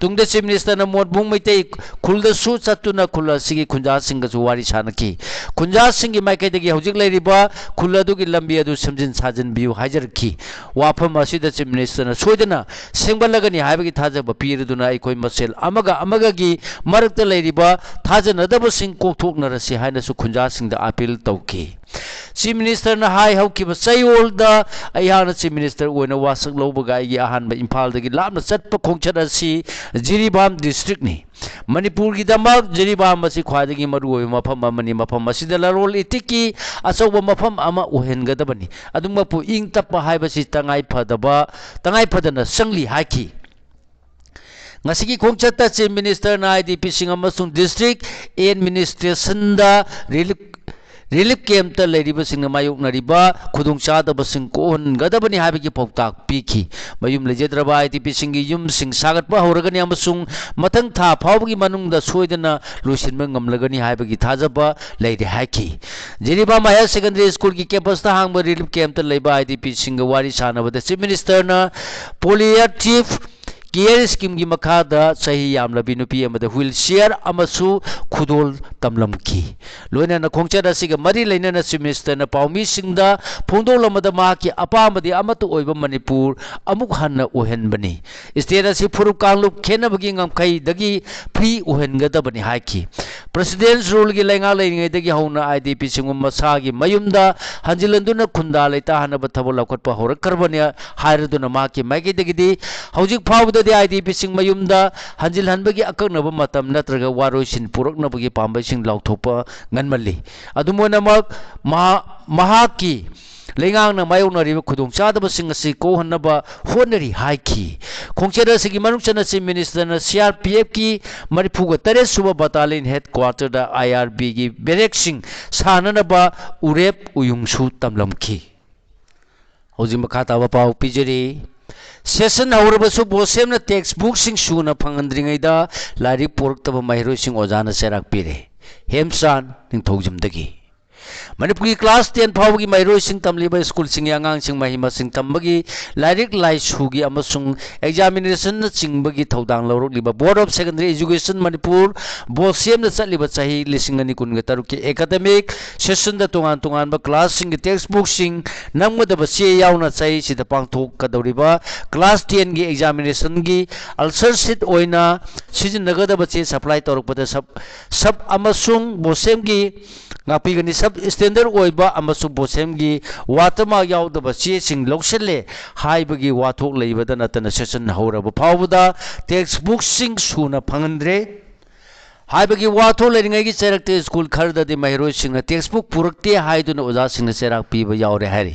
ꯇꯨꯡꯗ ꯆꯤꯐ ꯃꯤꯅꯤꯁꯇꯔꯅ ꯃꯣꯟꯕꯨꯡ ꯃꯩꯇꯩ ꯈꯨꯜꯗꯁꯨ ꯆꯠꯇꯨꯅ ꯈꯨꯜ ꯑꯁꯤꯒꯤ ꯈꯨꯟꯖꯥꯁꯤꯡꯒꯁꯨ ꯋꯥꯔꯤ ꯁꯥꯅꯈꯤ꯫ ꯈꯨꯟꯖꯥꯁꯤꯡꯒꯤ ꯃꯥꯏꯀꯩꯗꯒꯤ ꯍꯧꯖꯤꯛ ꯂꯩꯔꯤꯕ ꯈꯨꯜ ꯑꯗꯨꯒꯤ ꯂꯝꯕꯤ ꯑꯗꯨ ꯁꯦꯝꯖꯤꯟ ꯁꯥꯖꯤꯟꯕꯤꯌꯨ ꯍꯥꯏꯖꯔꯛꯈꯤ꯫ ꯋꯥꯐꯝ ꯑꯁꯤꯗ ꯆꯤꯐ ꯃꯤꯅꯤꯁꯇꯔꯅ ꯁꯣꯏꯗꯅ ꯁꯦꯝꯒꯠꯂꯒꯅꯤ ꯍꯥꯏꯕꯒꯤ ꯊꯥꯖꯕ ꯄꯤꯔꯗꯨꯅ ꯑꯩꯈꯣꯏ ꯃꯁꯦꯜ ꯑꯃꯒ ꯑꯃꯒꯒꯤ ꯃꯔꯛꯇ ꯂꯩꯔꯤꯕ ꯊꯥꯖꯅꯗꯕꯁꯤꯡ ꯀꯣꯛꯊꯣꯛꯅꯔꯁꯤ ꯍꯥꯏꯅꯁꯨ ꯈꯨꯟꯖꯥꯁꯤꯡꯗ ꯑꯥꯄꯤꯜ ꯇꯧꯈꯤ꯫ ꯆꯤꯐ ꯃꯤꯅꯤꯁꯇꯔꯅ ꯍꯥꯏ ꯍꯧꯈꯤꯕ ꯆꯌꯣꯜꯗ ꯑꯩꯍꯥꯛꯅ ꯆꯤꯐ ꯃꯤꯅꯤꯁꯇꯔ ꯑꯣꯏꯅ ꯋꯥꯁꯛ ꯂꯧꯕꯒ ꯑꯩꯒꯤ ꯑꯍꯥꯟꯕ ꯏꯝꯐꯥꯜꯗꯒꯤ ꯂꯥꯞꯅ ꯆꯠꯄ ꯈꯣꯡꯆꯠ ꯑꯁꯤ ꯖꯤꯔꯤꯕꯥꯝ ꯗꯤꯁꯇ꯭ꯔꯤꯛꯅꯤ꯫ ꯃꯅꯤꯄꯨꯔꯒꯤꯗꯃꯛ ꯖꯤꯔꯤꯕꯥꯝ ꯑꯁꯤ ꯈ꯭ꯋꯥꯏꯗꯒꯤ ꯃꯔꯨꯑꯣꯏꯕ ꯃꯐꯝ ꯑꯃꯅꯤ꯫ ꯃꯐꯝ ꯑꯁꯤꯗ ꯂꯂꯣꯟ ꯏꯇꯤꯛꯀꯤ ꯑꯆꯧꯕ ꯃꯐꯝ ꯑꯃ ꯑꯣꯏꯍꯟꯒꯗꯕꯅꯤ꯫ ꯑꯗꯨꯃꯛꯄꯨ ꯏꯪ ꯇꯞꯄ ꯍꯥꯏꯕꯁꯤ ꯇꯉꯥꯏ ꯐꯗꯕ, ꯇꯉꯥꯏ ꯐꯗꯅ ꯆꯪꯂꯤ ꯍꯥꯏꯈꯤ꯫ ꯉꯁꯤꯒꯤ ꯈꯣꯡꯆꯠꯇ ꯆꯤꯐ ꯃꯤꯅꯤꯁꯇꯔꯅ ꯑꯥꯏ ꯗꯤ ꯄꯤꯁꯤꯡ ꯑꯃꯁꯨꯡ ꯗꯤꯁꯇ꯭ꯔꯤꯛ ꯑꯦꯗꯃꯤꯅꯤꯁꯇ꯭ꯔꯦꯁꯟꯗ ꯔꯤꯂꯤꯐ ꯔꯤꯂꯤꯐ ꯀꯦꯝꯞꯇ ꯂꯩꯔꯤꯕꯁꯤꯡꯅ ꯃꯥꯌꯣꯛꯅꯔꯤꯕ ꯈꯨꯗꯣꯡꯆꯥꯗꯕꯁꯤꯡ ꯀꯣꯛꯍꯟꯒꯗꯕꯅꯤ ꯍꯥꯏꯕꯒꯤ ꯄꯥꯎꯇꯥꯛ ꯄꯤꯈꯤ꯫ ꯃꯌꯨꯝ ꯂꯩꯖꯗ꯭ꯔꯕ ꯑꯥꯏ ꯗꯤ ꯄꯤꯁꯤꯡꯒꯤ ꯌꯨꯝꯁꯤꯡ ꯁꯥꯒꯠꯄ ꯍꯧꯔꯒꯅꯤ ꯑꯃꯁꯨꯡ ꯃꯊꯪ ꯊꯥ ꯐꯥꯎꯕꯒꯤ ꯃꯅꯨꯡꯗ ꯁꯣꯏꯗꯅ ꯂꯣꯏꯁꯤꯟꯕ ꯉꯝꯂꯒꯅꯤ ꯍꯥꯏꯕꯒꯤ ꯊꯥꯖꯕ ꯂꯩꯔꯦ ꯍꯥꯏꯈꯤ꯫ ꯖꯤꯔꯤꯕꯥꯝ ꯍꯥꯌꯔ ꯁꯦꯀꯦꯟꯗꯔꯤ ꯁ꯭ꯀꯨꯜꯒꯤ ꯀꯦꯝꯄꯁꯇ ꯍꯥꯡꯕ ꯔꯤꯂꯤꯐ ꯀꯦꯝꯞꯇ ꯂꯩꯕ ꯑꯥꯏ ꯗꯤ ꯄꯤꯁꯤꯡꯒ ꯋꯥꯔꯤ ꯁꯥꯟꯅꯕꯗ ꯆꯤꯐ ꯃꯤꯅꯤꯁꯇꯔꯅ ꯄꯣꯂꯤꯌꯦꯇꯤꯚ ꯀꯤꯌꯔ ꯁ꯭ꯀꯤꯝꯒꯤ ꯃꯈꯥꯗ ꯆꯍꯤ ꯌꯥꯝꯂꯕꯤ ꯅꯨꯄꯤ ꯑꯃꯗ ꯋꯤꯜ ꯆꯤꯌꯔ ꯑꯃꯁꯨ ꯈꯨꯗꯣꯜ ꯇꯝꯂꯝꯈꯤ꯫ ꯂꯣꯏꯅꯅ ꯈꯣꯡꯆꯠ ꯑꯁꯤꯒ ꯃꯔꯤ ꯂꯩꯅꯅ ꯆꯤꯐ ꯃꯤꯅꯤꯁꯇꯔꯅ ꯄꯥꯎꯃꯤꯁꯤꯡꯗ ꯐꯣꯡꯗꯣꯛꯂꯝꯕꯗ ꯃꯍꯥꯛꯀꯤ ꯑꯄꯥꯝꯕꯗꯤ ꯑꯃꯠꯇ ꯑꯣꯏꯕ ꯃꯅꯤꯄꯨꯔ ꯑꯃꯨꯛ ꯍꯟꯅ ꯑꯣꯏꯍꯟꯕꯅꯤ꯫ ꯁ꯭ꯇꯦꯠ ꯑꯁꯤ ꯐꯨꯔꯨꯞ ꯀꯥꯡꯂꯨꯞ ꯈꯦꯠꯅꯕꯒꯤ ꯉꯝꯈꯩꯗꯒꯤ ꯐ꯭ꯔꯤ ꯑꯣꯏꯍꯟꯒꯗꯕꯅꯤ ꯍꯥꯏꯈꯤ꯫ ꯄ꯭ꯔꯁꯤꯗꯦꯟꯁ ꯔꯨꯜꯒꯤ ꯂꯩꯉꯥꯛ ꯂꯩꯔꯤꯉꯩꯗꯒꯤ ꯍꯧꯅ ꯑꯥꯏ ꯗꯤ ꯄꯤꯁꯤꯡꯕꯨ ꯃꯁꯥꯒꯤ ꯃꯌꯨꯝꯗ ꯍꯟꯖꯤꯜꯍꯟꯗꯨꯅ ꯈꯨꯟꯗꯥ ꯂꯩꯇꯥꯍꯟꯅꯕ ꯊꯕꯛ ꯂꯧꯈꯠꯄ ꯍꯧꯔꯛꯈ꯭ꯔꯕꯅꯤ ꯍꯥꯏꯔꯗꯨꯅ ꯃꯍꯥꯛꯀꯤ ꯃꯥꯏꯀꯩꯗꯒꯤꯗꯤ ꯍꯧꯖꯤꯛ ꯐꯥꯎꯕꯗꯗꯤ ꯑꯥꯏ ꯗꯤ ꯄꯤꯁꯤꯡ ꯃꯌꯨꯝꯗ ꯍꯟꯖꯤꯜꯍꯟꯕꯒꯤ ꯑꯀꯛꯅꯕ ꯃꯇꯝ ꯅꯠꯇ꯭ꯔꯒ ꯋꯥꯔꯣꯏꯁꯤꯟ ꯄꯨꯔꯛꯅꯕꯒꯤ ꯄꯥꯝꯕꯩꯁꯤꯡ ꯂꯥꯎꯊꯣꯛꯄ ꯉꯟꯃꯜꯂꯤ꯫ ꯑꯗꯨꯝ ꯑꯣꯏꯅꯃꯛ, ꯃꯍꯥ-, ꯃꯍꯥꯛꯀꯤ ꯂꯩꯉꯥꯛꯅ ꯃꯥꯌꯣꯛꯅꯔꯤꯕ ꯈꯨꯗꯣꯡꯆꯥꯗꯕꯁꯤꯡ ꯑꯁꯤ ꯀꯣꯛꯍꯟꯅꯕ ꯍꯣꯠꯅꯔꯤ ꯍꯥꯏꯈꯤ꯫ ꯈꯣꯡꯆꯠ ꯑꯁꯤꯒꯤ ꯃꯅꯨꯡ ꯆꯟꯅ ꯆꯤꯐ ꯃꯤꯅꯤꯁꯇꯔꯅ ꯁꯤ ꯑꯥꯔ ꯄꯤ ꯑꯦꯐꯀꯤ ꯃꯔꯤꯐꯨꯒ ꯇꯔꯦꯠ ꯁꯨꯕ ꯕꯇꯥꯂꯤꯌꯟ ꯍꯦꯗ ꯀ꯭ꯋꯥꯔꯇꯔꯗ ꯑꯥꯏ ꯑꯥꯔ ꯕꯤꯒꯤ ꯕꯦꯔꯦꯛꯁꯤꯡ ꯁꯥꯅꯅꯕ ꯎꯔꯦꯞ ꯎꯌꯨꯡꯁꯨ ꯇꯝꯂꯝꯈꯤ꯫ ꯍꯧꯖꯤꯛ ꯃꯈꯥ ꯇꯥꯕ ꯄꯥꯎ ꯄꯤꯖꯔꯤ꯫ ꯁꯦꯁꯟ ꯍꯧꯔꯕꯁꯨ ꯕꯣꯁꯦꯝꯅ ꯇꯦꯛꯁ ꯕꯨꯛꯁꯤꯡ ꯁꯨꯅ ꯐꯪꯍꯟꯗ꯭ꯔꯤꯉꯩꯗ ꯂꯥꯏꯔꯤꯛ ꯄꯣꯔꯛꯇꯕ ꯃꯍꯩꯔꯣꯏꯁꯤꯡ ꯑꯣꯖꯥꯅ ꯆꯩꯔꯥꯛ ꯄꯤꯔꯦ꯫ ꯍꯦꯝꯆꯥꯟ ꯅꯤꯡꯊꯧꯖꯝꯗꯒꯤ꯫ ꯃꯅꯤꯄꯨꯔꯒꯤ class ten ꯐꯥꯎꯕꯒꯤ ꯃꯍꯩꯔꯣꯏꯁꯤꯡ ꯇꯝꯂꯤꯕ ꯁ꯭ꯀꯨꯜꯁꯤꯡꯒꯤ ꯑꯉꯥꯡꯁꯤꯡ ꯃꯍꯩ ꯃꯁꯤꯡ ꯇꯝꯕꯒꯤ, ꯂꯥꯏꯔꯤꯛ ꯂꯥꯏꯁꯨꯒꯤ ꯑꯃꯁꯨꯡ examinationꯅꯆꯤꯡꯕꯒꯤ ꯊꯧꯗꯥꯡ ꯂꯧꯔꯛꯂꯤꯕ Board of Secondary Education Manipur, BOSEMꯅ ꯆꯠꯂꯤꯕ ꯆꯍꯤ ꯂꯤꯁꯤꯡ ꯑꯅꯤ ꯀꯨꯟꯒ ꯇꯔꯨꯛꯀꯤ academic sessionꯗ ꯇꯣꯉꯥꯟ ꯇꯣꯉꯥꯟꯕ classꯁꯤꯡꯒꯤ textbookꯁꯤꯡ ꯅꯝꯒꯗꯕ ꯆꯦ ꯌꯥꯎꯅ ꯆꯍꯤꯁꯤꯗ ꯄꯥꯡꯊꯣꯛꯀꯗꯧꯔꯤꯕ class tenꯒꯤ examinationꯒꯤ answer sheet ꯑꯣꯏꯅ ꯁꯤꯖꯤꯟꯅꯒꯗꯕ ꯆꯦ supply ꯇꯧꯔꯛꯄꯗ sub, sub ꯑꯃꯁꯨꯡ BOSEMꯒꯤ ꯉꯥꯛꯄꯤꯒꯅꯤ꯫ Substandard ꯑꯣꯏꯕ ꯑꯃꯁꯨꯡ BOSEMꯒꯤ watermark ꯌꯥꯎꯗꯕ ꯆꯦꯁꯤꯡ ꯂꯧꯁꯤꯜꯂꯦ ꯍꯥꯏꯕꯒꯤ ꯋꯥꯊꯣꯛ ꯂꯩꯕꯗ ꯅꯠꯇꯅ session ꯍꯧꯔꯕ ꯐꯥꯎꯕꯗ textbookꯁꯤꯡ ꯁꯨꯅ ꯐꯪꯍꯟꯗ꯭ꯔꯦ ꯍꯥꯏꯕꯒꯤ ꯋꯥꯊꯣꯛ ꯂꯩꯔꯤꯉꯩꯒꯤ ꯆꯩꯔꯛꯇ ꯁ꯭ꯀꯨꯜ ꯈꯔꯗꯗꯤ ꯃꯍꯩꯔꯣꯏꯁꯤꯡꯅ textbook ꯄꯨꯔꯛꯇꯦ ꯍꯥꯏꯗꯨꯅ ꯑꯣꯖꯥꯁꯤꯡꯅ ꯆꯩꯔꯥꯛ ꯄꯤꯕ ꯌꯥꯎꯔꯦ ꯍꯥꯏꯔꯤ꯫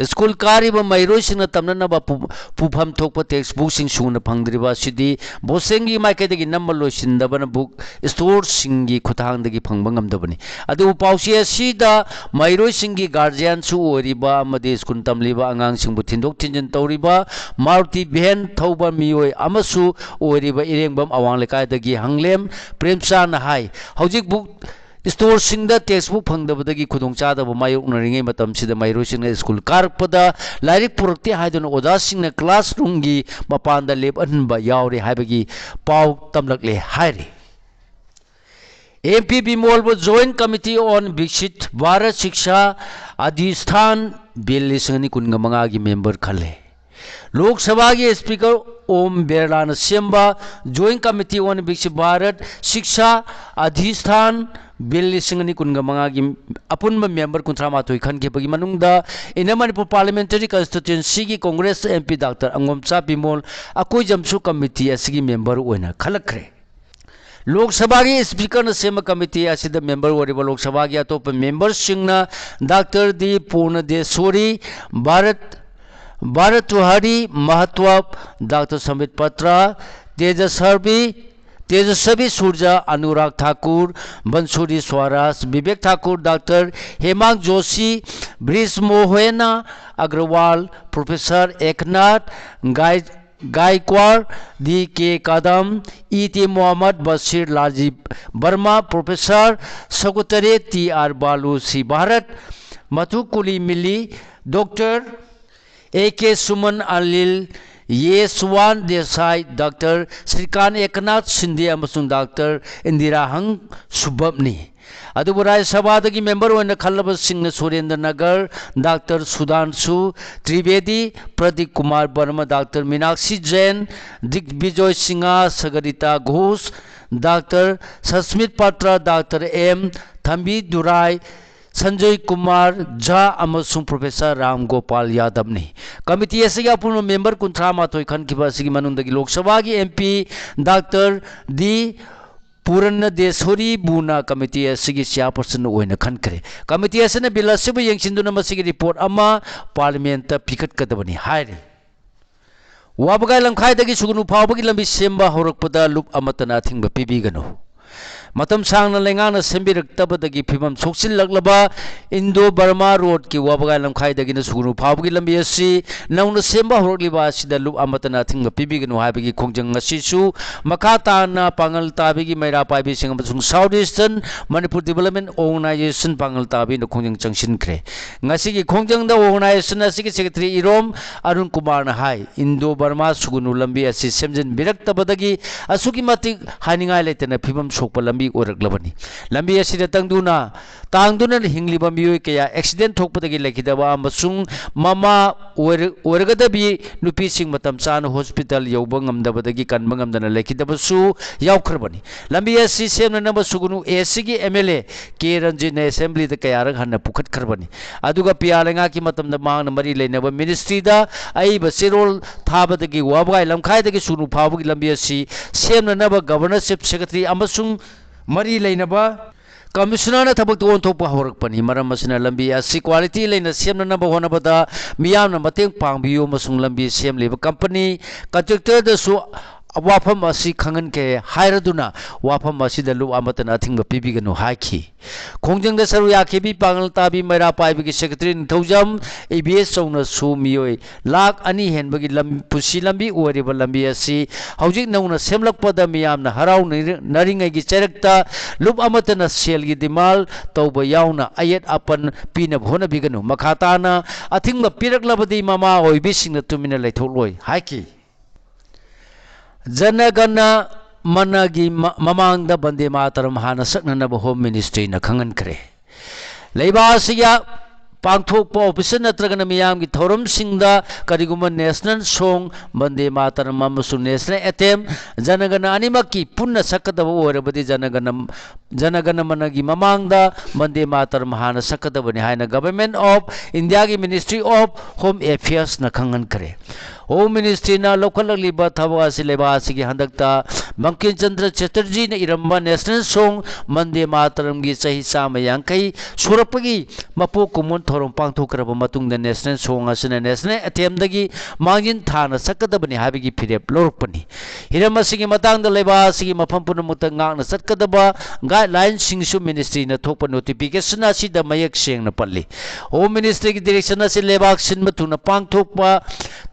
ꯁ꯭ꯀꯨꯜ ꯀꯥꯔꯤꯕ ꯃꯍꯩꯔꯣꯏꯁꯤꯡꯅ ꯇꯝꯅꯅꯕ ꯄꯨ-, ꯄꯨꯐꯝ ꯊꯣꯛꯄ textbookꯁꯤꯡ ꯁꯨꯅ ꯐꯪꯗ꯭ꯔꯤꯕ ꯑꯁꯤꯗꯤ BOSEMꯒꯤ ꯃꯥꯏꯀꯩꯗꯒꯤ ꯅꯝꯕ ꯂꯣꯏꯁꯤꯟꯗꯕꯅ book storeꯁꯤꯡꯒꯤ ꯈꯨꯠꯊꯥꯡꯗꯒꯤ ꯐꯪꯕ ꯉꯝꯗꯕꯅꯤ꯫ ꯑꯗꯨꯕꯨ ꯄꯥꯎꯆꯦ ꯑꯁꯤꯗ ꯃꯍꯩꯔꯣꯏꯁꯤꯡꯒꯤ guardianꯁꯨ ꯑꯣꯏꯔꯤꯕ ꯑꯃꯗꯤ ꯁ꯭ꯀꯨꯜ ꯇꯝꯂꯤꯕ ꯑꯉꯥꯡꯁꯤꯡꯕꯨ ꯊꯤꯟꯗꯣꯛ ꯊꯤꯟꯖꯤꯟ ꯇꯧꯔꯤꯕ Maruti van ꯊꯧꯕ ꯃꯤꯑꯣꯏ ꯑꯃꯁꯨ ꯑꯣꯏꯔꯤꯕ ꯏꯔꯦꯡꯕꯝ ꯑꯋꯥꯡ ꯂꯩꯀꯥꯏꯗꯒꯤ ꯍꯪꯂꯦꯝ ꯄ꯭ꯔꯦꯝꯆꯥꯟꯅ ꯍꯥꯏ, ꯍꯧꯖꯤꯛ book storeꯁꯤꯡꯗ textbook ꯐꯪꯗꯕꯗꯒꯤ ꯈꯨꯗꯣꯡꯆꯥꯗꯕ ꯃꯥꯌꯣꯛꯅꯔꯤꯉꯩ ꯃꯇꯝꯁꯤꯗ ꯃꯍꯩꯔꯣꯏꯁꯤꯡꯅ ꯁ꯭ꯀꯨꯜ ꯀꯥꯔꯛꯄꯗ ꯂꯥꯏꯔꯤꯛ ꯄꯨꯔꯛꯇꯦ ꯍꯥꯏꯗꯨꯅ ꯑꯣꯖꯥꯁꯤꯡꯅ classroomꯒꯤ ꯃꯄꯥꯟꯗ ꯂꯦꯞꯍꯟꯕ ꯌꯥꯎꯔꯦ ꯍꯥꯏꯕꯒꯤ ꯄꯥꯎ ꯇꯝꯂꯛꯂꯦ ꯍꯥꯏꯔꯤ꯫ M P ꯕꯤꯃꯣꯜꯕꯨ Joint Committee on Viksit Bharat Shiksha Adhishthan Bill ꯂꯤꯁꯤꯡ ꯑꯅꯤ ꯀꯨꯟꯒ ꯃꯉꯥꯒꯤ member ꯈꯜꯂꯦ꯫ ꯂꯣꯛ ꯁꯚꯥꯒꯤ Speaker ꯑꯣꯝ ꯕꯤꯔꯂꯥꯅ ꯁꯦꯝꯕ Joint Committee on Viksit Bharat Shiksha Adhishthan Bill ꯂꯤꯁꯤꯡ ꯑꯅꯤ ꯀꯨꯟꯒ ꯃꯉꯥꯒꯤ ꯑꯄꯨꯟꯕ member ꯀꯨꯟꯊ꯭ꯔꯥ ꯃꯥꯊꯣꯏ ꯈꯟꯈꯤꯕꯒꯤ ꯃꯅꯨꯡꯗ Inner Manipur Parliamentary Constituencyꯒꯤ Congress M P Doctor ꯑꯉꯣꯝꯆꯥ Bimol ꯑꯀꯣꯏꯖꯝꯁꯨ committee ꯑꯁꯤꯒꯤ member ꯑꯣꯏꯅ ꯈꯜꯂꯛꯈ꯭ꯔꯦ꯫ ꯂꯣꯛ ꯁꯚꯥꯒꯤ Speakerꯅ ꯁꯦꯝꯕ committee ꯑꯁꯤꯗ member ꯑꯣꯏꯔꯤꯕ ꯂꯣꯛ ꯁꯚꯥꯒꯤ ꯑꯇꯣꯞꯄ memberꯁꯤꯡꯅ Doctor D Purandeswari, Bharat, Bhartruhari Mahtab, Doctor Sambit Patra, Tejasvi, Tejasvi Surya, Anurag Thakur, Bansuri Swaraj, Vivek Thakur, Doctor Hemang Joshi, Brij Mohan Agrawal, Professor Eknath Gai-, Gaikwad, D K Kadam, E T Mohammed Basheer, Lalji Verma, professor ꯁꯀꯨꯇꯔꯦ, T R Baalu, Sri Bharat, Mathukumilli, doctor A K Suman ꯑꯂꯤꯜ, ꯌꯦꯁꯋꯥꯟ ꯗꯦꯁꯥꯏ, ꯗꯥꯛꯇꯔ ꯁ꯭ꯔꯤꯀꯥꯟ ꯑꯦꯀꯅꯥꯊ ꯁꯤꯟꯗꯦ ꯑꯃꯁꯨꯡ ꯗꯥꯛꯇꯔ ꯏꯟꯗꯤꯔꯥ ꯍꯪ ꯁꯨꯕꯞꯅꯤ꯫ ꯑꯗꯨꯕꯨ ꯔꯥꯖ꯭ꯌ ꯁꯚꯥꯗꯒꯤ ꯃꯦꯝꯕꯔ ꯑꯣꯏꯅ ꯈꯜꯂꯕꯁꯤꯡꯅ ꯁꯨꯔꯦꯟꯗ꯭ꯔ ꯅꯒꯔ, ꯗꯥꯛꯇꯔ ꯁꯨꯙꯥꯟꯁꯨ ꯇ꯭ꯔꯤꯕꯦꯗꯤ, ꯄ꯭ꯔꯗꯤꯞ ꯀꯨꯃꯥꯔ ꯕꯔꯃ, ꯗꯥꯛꯇꯔ ꯃꯤꯅꯥꯛꯁꯤ ꯖꯦꯟ, ꯗꯤꯒꯕꯤꯖꯣꯏ ꯁꯤꯡꯍ, ꯁꯒꯔꯤꯇꯥ ꯘꯣꯁ, ꯗꯥꯛꯇꯔ ꯁꯁꯃꯤꯠ ꯄꯥꯇ꯭ꯔ, ꯗꯥꯛꯇꯔ ꯑꯦꯝ ꯊꯝꯕꯤꯗꯨꯔꯥꯏ, ꯁꯟꯖꯣꯏ ꯀꯨꯃꯥꯔ ꯖꯥ ꯑꯃꯁꯨꯡ ꯄ꯭ꯔꯣꯐꯦꯁꯔ ꯔꯥꯝ ꯒꯣꯄꯥꯜ ꯌꯥꯗꯕꯅꯤ꯫ ꯀꯃꯤꯇꯤ ꯑꯁꯤꯒꯤ ꯑꯄꯨꯟꯕ ꯃꯦꯝꯕꯔ ꯀꯨꯟꯊ꯭ꯔꯥ ꯃꯥꯊꯣꯏ ꯈꯟꯈꯤꯕ ꯑꯁꯤꯒꯤ ꯃꯅꯨꯡꯗꯒꯤ ꯂꯣꯛ ꯁꯚꯥꯒꯤ ꯑꯦꯝ ꯄꯤ ꯗꯥꯛꯇꯔ ꯗꯤ ꯄꯨꯔꯟꯅꯗꯦꯁꯣꯔꯤꯕꯨꯅ ꯀꯃꯤꯇꯤ ꯑꯁꯤꯒꯤ ꯆꯤꯌꯥꯔꯄꯔꯁꯟ ꯑꯣꯏꯅ ꯈꯟꯈ꯭ꯔꯦ꯫ ꯀꯃꯤꯇꯤ ꯑꯁꯤꯅ ꯕꯤꯜ ꯑꯁꯤꯕꯨ ꯌꯦꯡꯁꯤꯟꯗꯨꯅ ꯃꯁꯤꯒꯤ ꯔꯤꯄꯣꯔꯠ ꯑꯃ ꯄꯥꯔꯂꯤꯌꯥꯃꯦꯟꯠꯇ ꯄꯤꯈꯠꯀꯗꯕꯅꯤ ꯍꯥꯏꯔꯤ꯫ ꯋꯥꯕꯒꯥꯏ ꯂꯝꯈꯥꯏꯗꯒꯤ ꯁꯨꯒꯅꯨ ꯐꯥꯎꯕꯒꯤ ꯂꯝꯕꯤ ꯁꯦꯝꯕ ꯍꯧꯔꯛꯄꯗ ꯂꯨꯞ ꯑꯃꯠꯇꯅ ꯑꯊꯤꯡꯕ ꯄꯤꯕꯤꯒꯅꯨ꯫ ꯃꯇꯝ ꯁꯥꯡꯅ ꯂꯩꯉꯥꯛꯅ ꯁꯦꯝꯕꯤꯔꯛꯇꯕꯗꯒꯤ ꯐꯤꯕꯝ ꯁꯣꯛꯆꯤꯜꯂꯛꯂꯕ ꯏꯟꯗꯣ ꯕꯔꯃꯥ ꯔꯣꯗꯀꯤ ꯋꯥꯕꯒꯥꯏ ꯂꯝꯈꯥꯏꯗꯒꯤꯅ ꯁꯨꯒꯅꯨ ꯐꯥꯎꯕꯒꯤ ꯂꯝꯕꯤ ꯑꯁꯤ ꯅꯧꯅ ꯁꯦꯝꯕ ꯍꯧꯔꯛꯂꯤꯕ ꯑꯁꯤꯗ ꯂꯨꯞ ꯑꯃꯠꯇꯅ ꯑꯊꯤꯡꯕ ꯄꯤꯕꯤꯒꯅꯨ ꯍꯥꯏꯕꯒꯤ ꯈꯣꯡꯖꯪ ꯑꯁꯤꯁꯨ ꯃꯈꯥ ꯇꯥꯅ ꯄꯥꯡꯒꯜ ꯇꯥꯕꯤꯒꯤ ꯃꯩꯔꯥ ꯄꯥꯏꯕꯤꯁꯤꯡ ꯑꯃꯁꯨꯡ South Eastern Manipur Development Organisation ꯄꯥꯡꯒꯜ ꯇꯥꯕꯤꯅ ꯈꯣꯡꯖꯪ ꯆꯪꯁꯤꯟꯈ꯭ꯔꯦ꯫ ꯉꯁꯤꯒꯤ ꯈꯣꯡꯖꯪꯗ ꯑꯣꯔꯒꯅꯥꯏꯖꯦꯁꯟ ꯑꯁꯤꯒꯤ ꯁꯦꯀ꯭ꯔꯦꯇꯔꯤ ꯏꯔꯣꯝ ꯑꯔꯨꯟ ꯀꯨꯃꯥꯔꯅ ꯍꯥꯏ, ꯏꯟꯗꯣ ꯕꯔꯃꯥ ꯁꯨꯒꯅꯨ ꯂꯝꯕꯤ ꯑꯁꯤ ꯁꯦꯝꯖꯤꯟꯕꯤꯔꯛꯇꯕꯗꯒꯤ ꯑꯁꯨꯛꯀꯤ ꯃꯇꯤꯛ ꯍꯥꯏꯅꯤꯡꯉꯥꯏ ꯂꯩꯇꯅ ꯐꯤꯕꯝ ꯁꯣꯛꯄ ꯂꯝꯕꯤ ꯑꯣꯏꯔꯛꯂꯕꯅꯤ꯫ ꯂꯝꯕꯤ ꯑꯁꯤꯗ ꯇꯪꯗꯨꯅ, ꯇꯥꯡꯗꯨꯅ ꯍꯤꯡꯂꯤꯕ ꯃꯤꯑꯣꯏ ꯀꯌꯥ ꯑꯦꯛꯁꯤꯗꯦꯟ ꯊꯣꯛꯄꯗꯒꯤ ꯂꯩꯈꯤꯗꯕ ꯑꯃꯁꯨꯡ ꯃꯃꯥ ꯑꯣꯏꯔ-, ꯑꯣꯏꯔꯒꯗꯕꯤ ꯅꯨꯄꯤꯁꯤꯡ ꯃꯇꯝ ꯆꯥꯅ ꯍꯣꯁꯄꯤꯇꯥꯜ ꯌꯧꯕ ꯉꯝꯗꯕꯗꯒꯤ ꯀꯟꯕ ꯉꯝꯗꯅ ꯂꯩꯈꯤꯗꯕꯁꯨ ꯌꯥꯎꯈ꯭ꯔꯕꯅꯤ꯫ ꯂꯝꯕꯤ ꯑꯁꯤ ꯁꯦꯝꯅꯅꯕ ꯁꯨꯒꯅꯨ ꯑꯦꯁꯤꯒꯤ ꯑꯦꯝ ꯑꯦꯜ ꯑꯦ ꯀꯦ ꯔꯟꯖꯤꯠꯅ ꯑꯦꯁꯦꯝꯕ꯭ꯂꯤꯗ ꯀꯌꯥꯔꯛ ꯍꯟꯅ ꯄꯨꯈꯠꯈ꯭ꯔꯕꯅꯤ꯫ ꯑꯗꯨꯒ ꯄꯤꯌꯥ ꯂꯩꯉꯥꯛꯀꯤ ꯃꯇꯝꯗ ꯃꯍꯥꯛꯅ ꯃꯔꯤ ꯂꯩꯅꯕ ꯃꯤꯅꯤꯁꯇ꯭ꯔꯤꯗ ꯑꯏꯕ ꯆꯦꯔꯣꯜ ꯊꯥꯕꯗꯒꯤ ꯋꯥꯕꯒꯥꯏ ꯂꯝꯈꯥꯏꯗꯒꯤ ꯁꯨꯒꯅꯨ ꯐꯥꯎꯕꯒꯤ ꯂꯝꯕꯤ ꯑꯁꯤ ꯁꯦꯝꯅꯅꯕ ꯒꯚꯔꯅꯔ, ꯆꯤꯐ ꯁꯦꯀ꯭ꯔꯦꯇꯔꯤ ꯑꯃꯁꯨꯡ ꯃꯔꯤ ꯂꯩꯅꯕ ꯀꯃꯤꯁꯅꯔꯅ ꯊꯕꯛꯇ ꯑꯣꯟꯊꯣꯛꯄ ꯍꯧꯔꯛꯄꯅꯤ꯫ ꯃꯔꯝ ꯑꯁꯤꯅ ꯂꯝꯕꯤ ꯑꯁꯤ ꯀ꯭ꯋꯥꯂꯤꯇꯤ ꯂꯩꯅ ꯁꯦꯝꯅꯅꯕ ꯍꯣꯠꯅꯕꯗ ꯃꯤꯌꯥꯝꯅ ꯃꯇꯦꯡ ꯄꯥꯡꯕꯤꯌꯨ ꯑꯃꯁꯨꯡ ꯂꯝꯕꯤ ꯁꯦꯝꯂꯤꯕ ꯀꯝꯄꯅꯤ, ꯀꯟꯇ꯭ꯔꯦꯛꯇꯔꯗꯁꯨ ꯋꯥꯐꯝ ꯑꯁꯤ ꯈꯪꯍꯟꯈ꯭ꯔꯦ ꯍꯥꯏꯔꯗꯨꯅ ꯋꯥꯐꯝ ꯑꯁꯤꯗ ꯂꯨꯞ ꯑꯃꯠꯇꯅ ꯑꯊꯤꯡꯕ ꯄꯤꯕꯤꯒꯅꯨ ꯍꯥꯏꯈꯤ꯫ ꯈꯣꯡꯖꯪꯗ ꯁꯔꯨ ꯌꯥꯈꯤꯕꯤ ꯄꯥꯉꯜ ꯇꯥꯕꯤ ꯃꯩꯔꯥ ꯄꯥꯏꯕꯒꯤ ꯁꯦꯀ꯭ꯔꯦꯇꯔꯤ ꯅꯤꯡꯊꯧꯖꯝ ꯏ ꯕꯤ ꯑꯦꯁ ꯆꯧꯅꯁꯨ ꯃꯤꯑꯣꯏ ꯂꯥꯈ ꯑꯅꯤ ꯍꯦꯟꯕꯒꯤ ꯂꯝ-, ꯄꯨꯟꯁꯤ ꯂꯝꯕꯤ ꯑꯣꯏꯔꯤꯕ ꯂꯝꯕꯤ ꯑꯁꯤ ꯍꯧꯖꯤꯛ ꯅꯧꯅ ꯁꯦꯝꯂꯛꯄꯗ ꯃꯤꯌꯥꯝꯅ ꯍꯔꯥꯎꯅꯔꯤꯉꯩꯒꯤ ꯆꯩꯔꯛꯇ ꯂꯨꯞ ꯑꯃꯠꯇꯅ ꯁꯦꯜꯒꯤ ꯗꯤꯃꯥꯜ ꯇꯧꯕ ꯌꯥꯎꯅ ꯑꯌꯦꯠ ꯑꯄꯟ ꯄꯤꯅꯕ ꯍꯣꯠꯅꯕꯤꯒꯅꯨ꯫ ꯃꯈꯥ ꯇꯥꯅ ꯑꯊꯤꯡꯕ ꯄꯤꯔꯛꯂꯕꯗꯤ ꯃꯃꯥ ꯑꯣꯏꯕꯤꯁꯤꯡꯅ ꯇꯨꯃꯤꯟꯅ ꯂꯩꯊꯣꯛꯂꯣꯏ ꯍꯥꯏꯈꯤ꯫ ꯖꯅꯒꯅ ꯃꯅꯒꯤ ꯃ-, ꯃꯃꯥꯡꯗ ꯕꯟꯗꯦ ꯃꯥꯇꯔꯝ ꯍꯥꯟꯅ ꯁꯛꯅꯅꯕ ꯍꯣꯝ ꯃꯤꯅꯤꯁꯇ꯭ꯔꯤꯅ ꯈꯪꯍꯟꯈ꯭ꯔꯦ꯫ ꯂꯩꯕꯥꯛ ꯑꯁꯤꯒꯤ ꯄꯥꯡꯊꯣꯛꯄ ꯑꯣꯐꯤꯁꯤꯌꯦꯜ ꯅꯠꯇ꯭ꯔꯒꯅ ꯃꯤꯌꯥꯝꯒꯤ ꯊꯧꯔꯝꯁꯤꯡꯗ ꯀꯔꯤꯒꯨꯝꯕ ꯅꯦꯁꯅꯦꯜ ꯁꯣꯡ, ꯕꯟꯗꯦ ꯃꯥꯇꯔꯝ ꯑꯃꯁꯨꯡ ꯅꯦꯁꯅꯦꯜ ꯑꯦꯊꯦꯝ, ꯖꯅꯒꯅ ꯑꯅꯤꯃꯛꯀꯤ ꯄꯨꯟꯅ ꯁꯛꯀꯗꯕ ꯑꯣꯏꯔꯕꯗꯤ ꯖꯅꯒꯅ, ꯖꯅꯒꯅ ꯃꯅꯒꯤ ꯃꯃꯥꯡꯗ ꯕꯟꯗꯦ ꯃꯥꯇꯔꯝ ꯍꯥꯟꯅ ꯁꯛꯀꯗꯕꯅꯤ ꯍꯥꯏꯅ ꯒꯚꯔꯟꯃꯦꯟꯠ ꯑꯣꯐ ꯏꯟꯗꯤꯌꯥꯒꯤ ꯃꯤꯅꯤꯁꯇ꯭ꯔꯤ ꯑꯣꯐ ꯍꯣꯝ ꯑꯦꯐꯤꯌꯔꯁꯅ ꯈꯪꯍꯟꯈ꯭ꯔꯦ꯫ ꯍꯣꯝ ꯃꯤꯅꯤꯁꯇ꯭ꯔꯤꯅ ꯂꯧꯈꯠꯂꯛꯂꯤꯕ ꯊꯕꯛ ꯑꯁꯤ ꯂꯩꯕꯥꯛ ꯑꯁꯤꯒꯤ ꯍꯟꯗꯛꯇ ꯕꯪꯀꯤꯝ ꯆꯟꯗ꯭ꯔ ꯆꯦꯇꯔꯖꯤꯅ ꯏꯔꯝꯕ ꯅꯦꯁꯅꯦꯜ ꯁꯣꯡ ꯕꯟꯗꯦ ꯃꯥꯇꯔꯝꯒꯤ ꯆꯍꯤ ꯆꯥꯝꯃ ꯌꯥꯡꯈꯩ ꯁꯨꯔꯛꯄꯒꯤ ꯃꯄꯣꯛ ꯀꯨꯝꯑꯣꯟ ꯊꯧꯔꯝ ꯄꯥꯡꯊꯣꯛꯈ꯭ꯔꯕ ꯃꯇꯨꯡꯗ ꯅꯦꯁꯅꯦꯜ ꯁꯣꯡ ꯑꯁꯤꯅ ꯅꯦꯁꯅꯦꯜ ꯑꯦꯊꯦꯝꯗꯒꯤ ꯃꯥꯡꯖꯤꯟ ꯊꯥꯅ ꯁꯛꯀꯗꯕꯅꯤ ꯍꯥꯏꯕꯒꯤ ꯐꯤꯔꯦꯞ ꯂꯧꯔꯛꯄꯅꯤ꯫ ꯍꯤꯔꯝ ꯑꯁꯤꯒꯤ ꯃꯇꯥꯡꯗ ꯂꯩꯕꯥꯛ ꯑꯁꯤꯒꯤ ꯃꯐꯝ ꯄꯨꯝꯅꯃꯛꯇ ꯉꯥꯛꯅ ꯆꯠꯀꯗꯕ ꯒꯥꯏꯗꯂꯥꯏꯟꯁꯤꯡꯁꯨ ꯃꯤꯅꯤꯁꯇ꯭ꯔꯤꯅ ꯊꯣꯛꯄ ꯅꯣꯇꯤꯐꯤꯀꯦꯁꯟ ꯑꯁꯤꯗ ꯃꯌꯦꯛ ꯁꯦꯡꯅ ꯄꯜꯂꯤ꯫ ꯍꯣꯝ ꯃꯤꯅꯤꯁꯇ꯭ꯔꯤꯒꯤ ꯗꯤꯔꯦꯛꯁꯟ ꯑꯁꯤ ꯂꯩꯕꯥꯛ ꯁꯤꯟꯕ ꯊꯨꯡꯅ ꯄꯥꯡꯊꯣꯛꯄ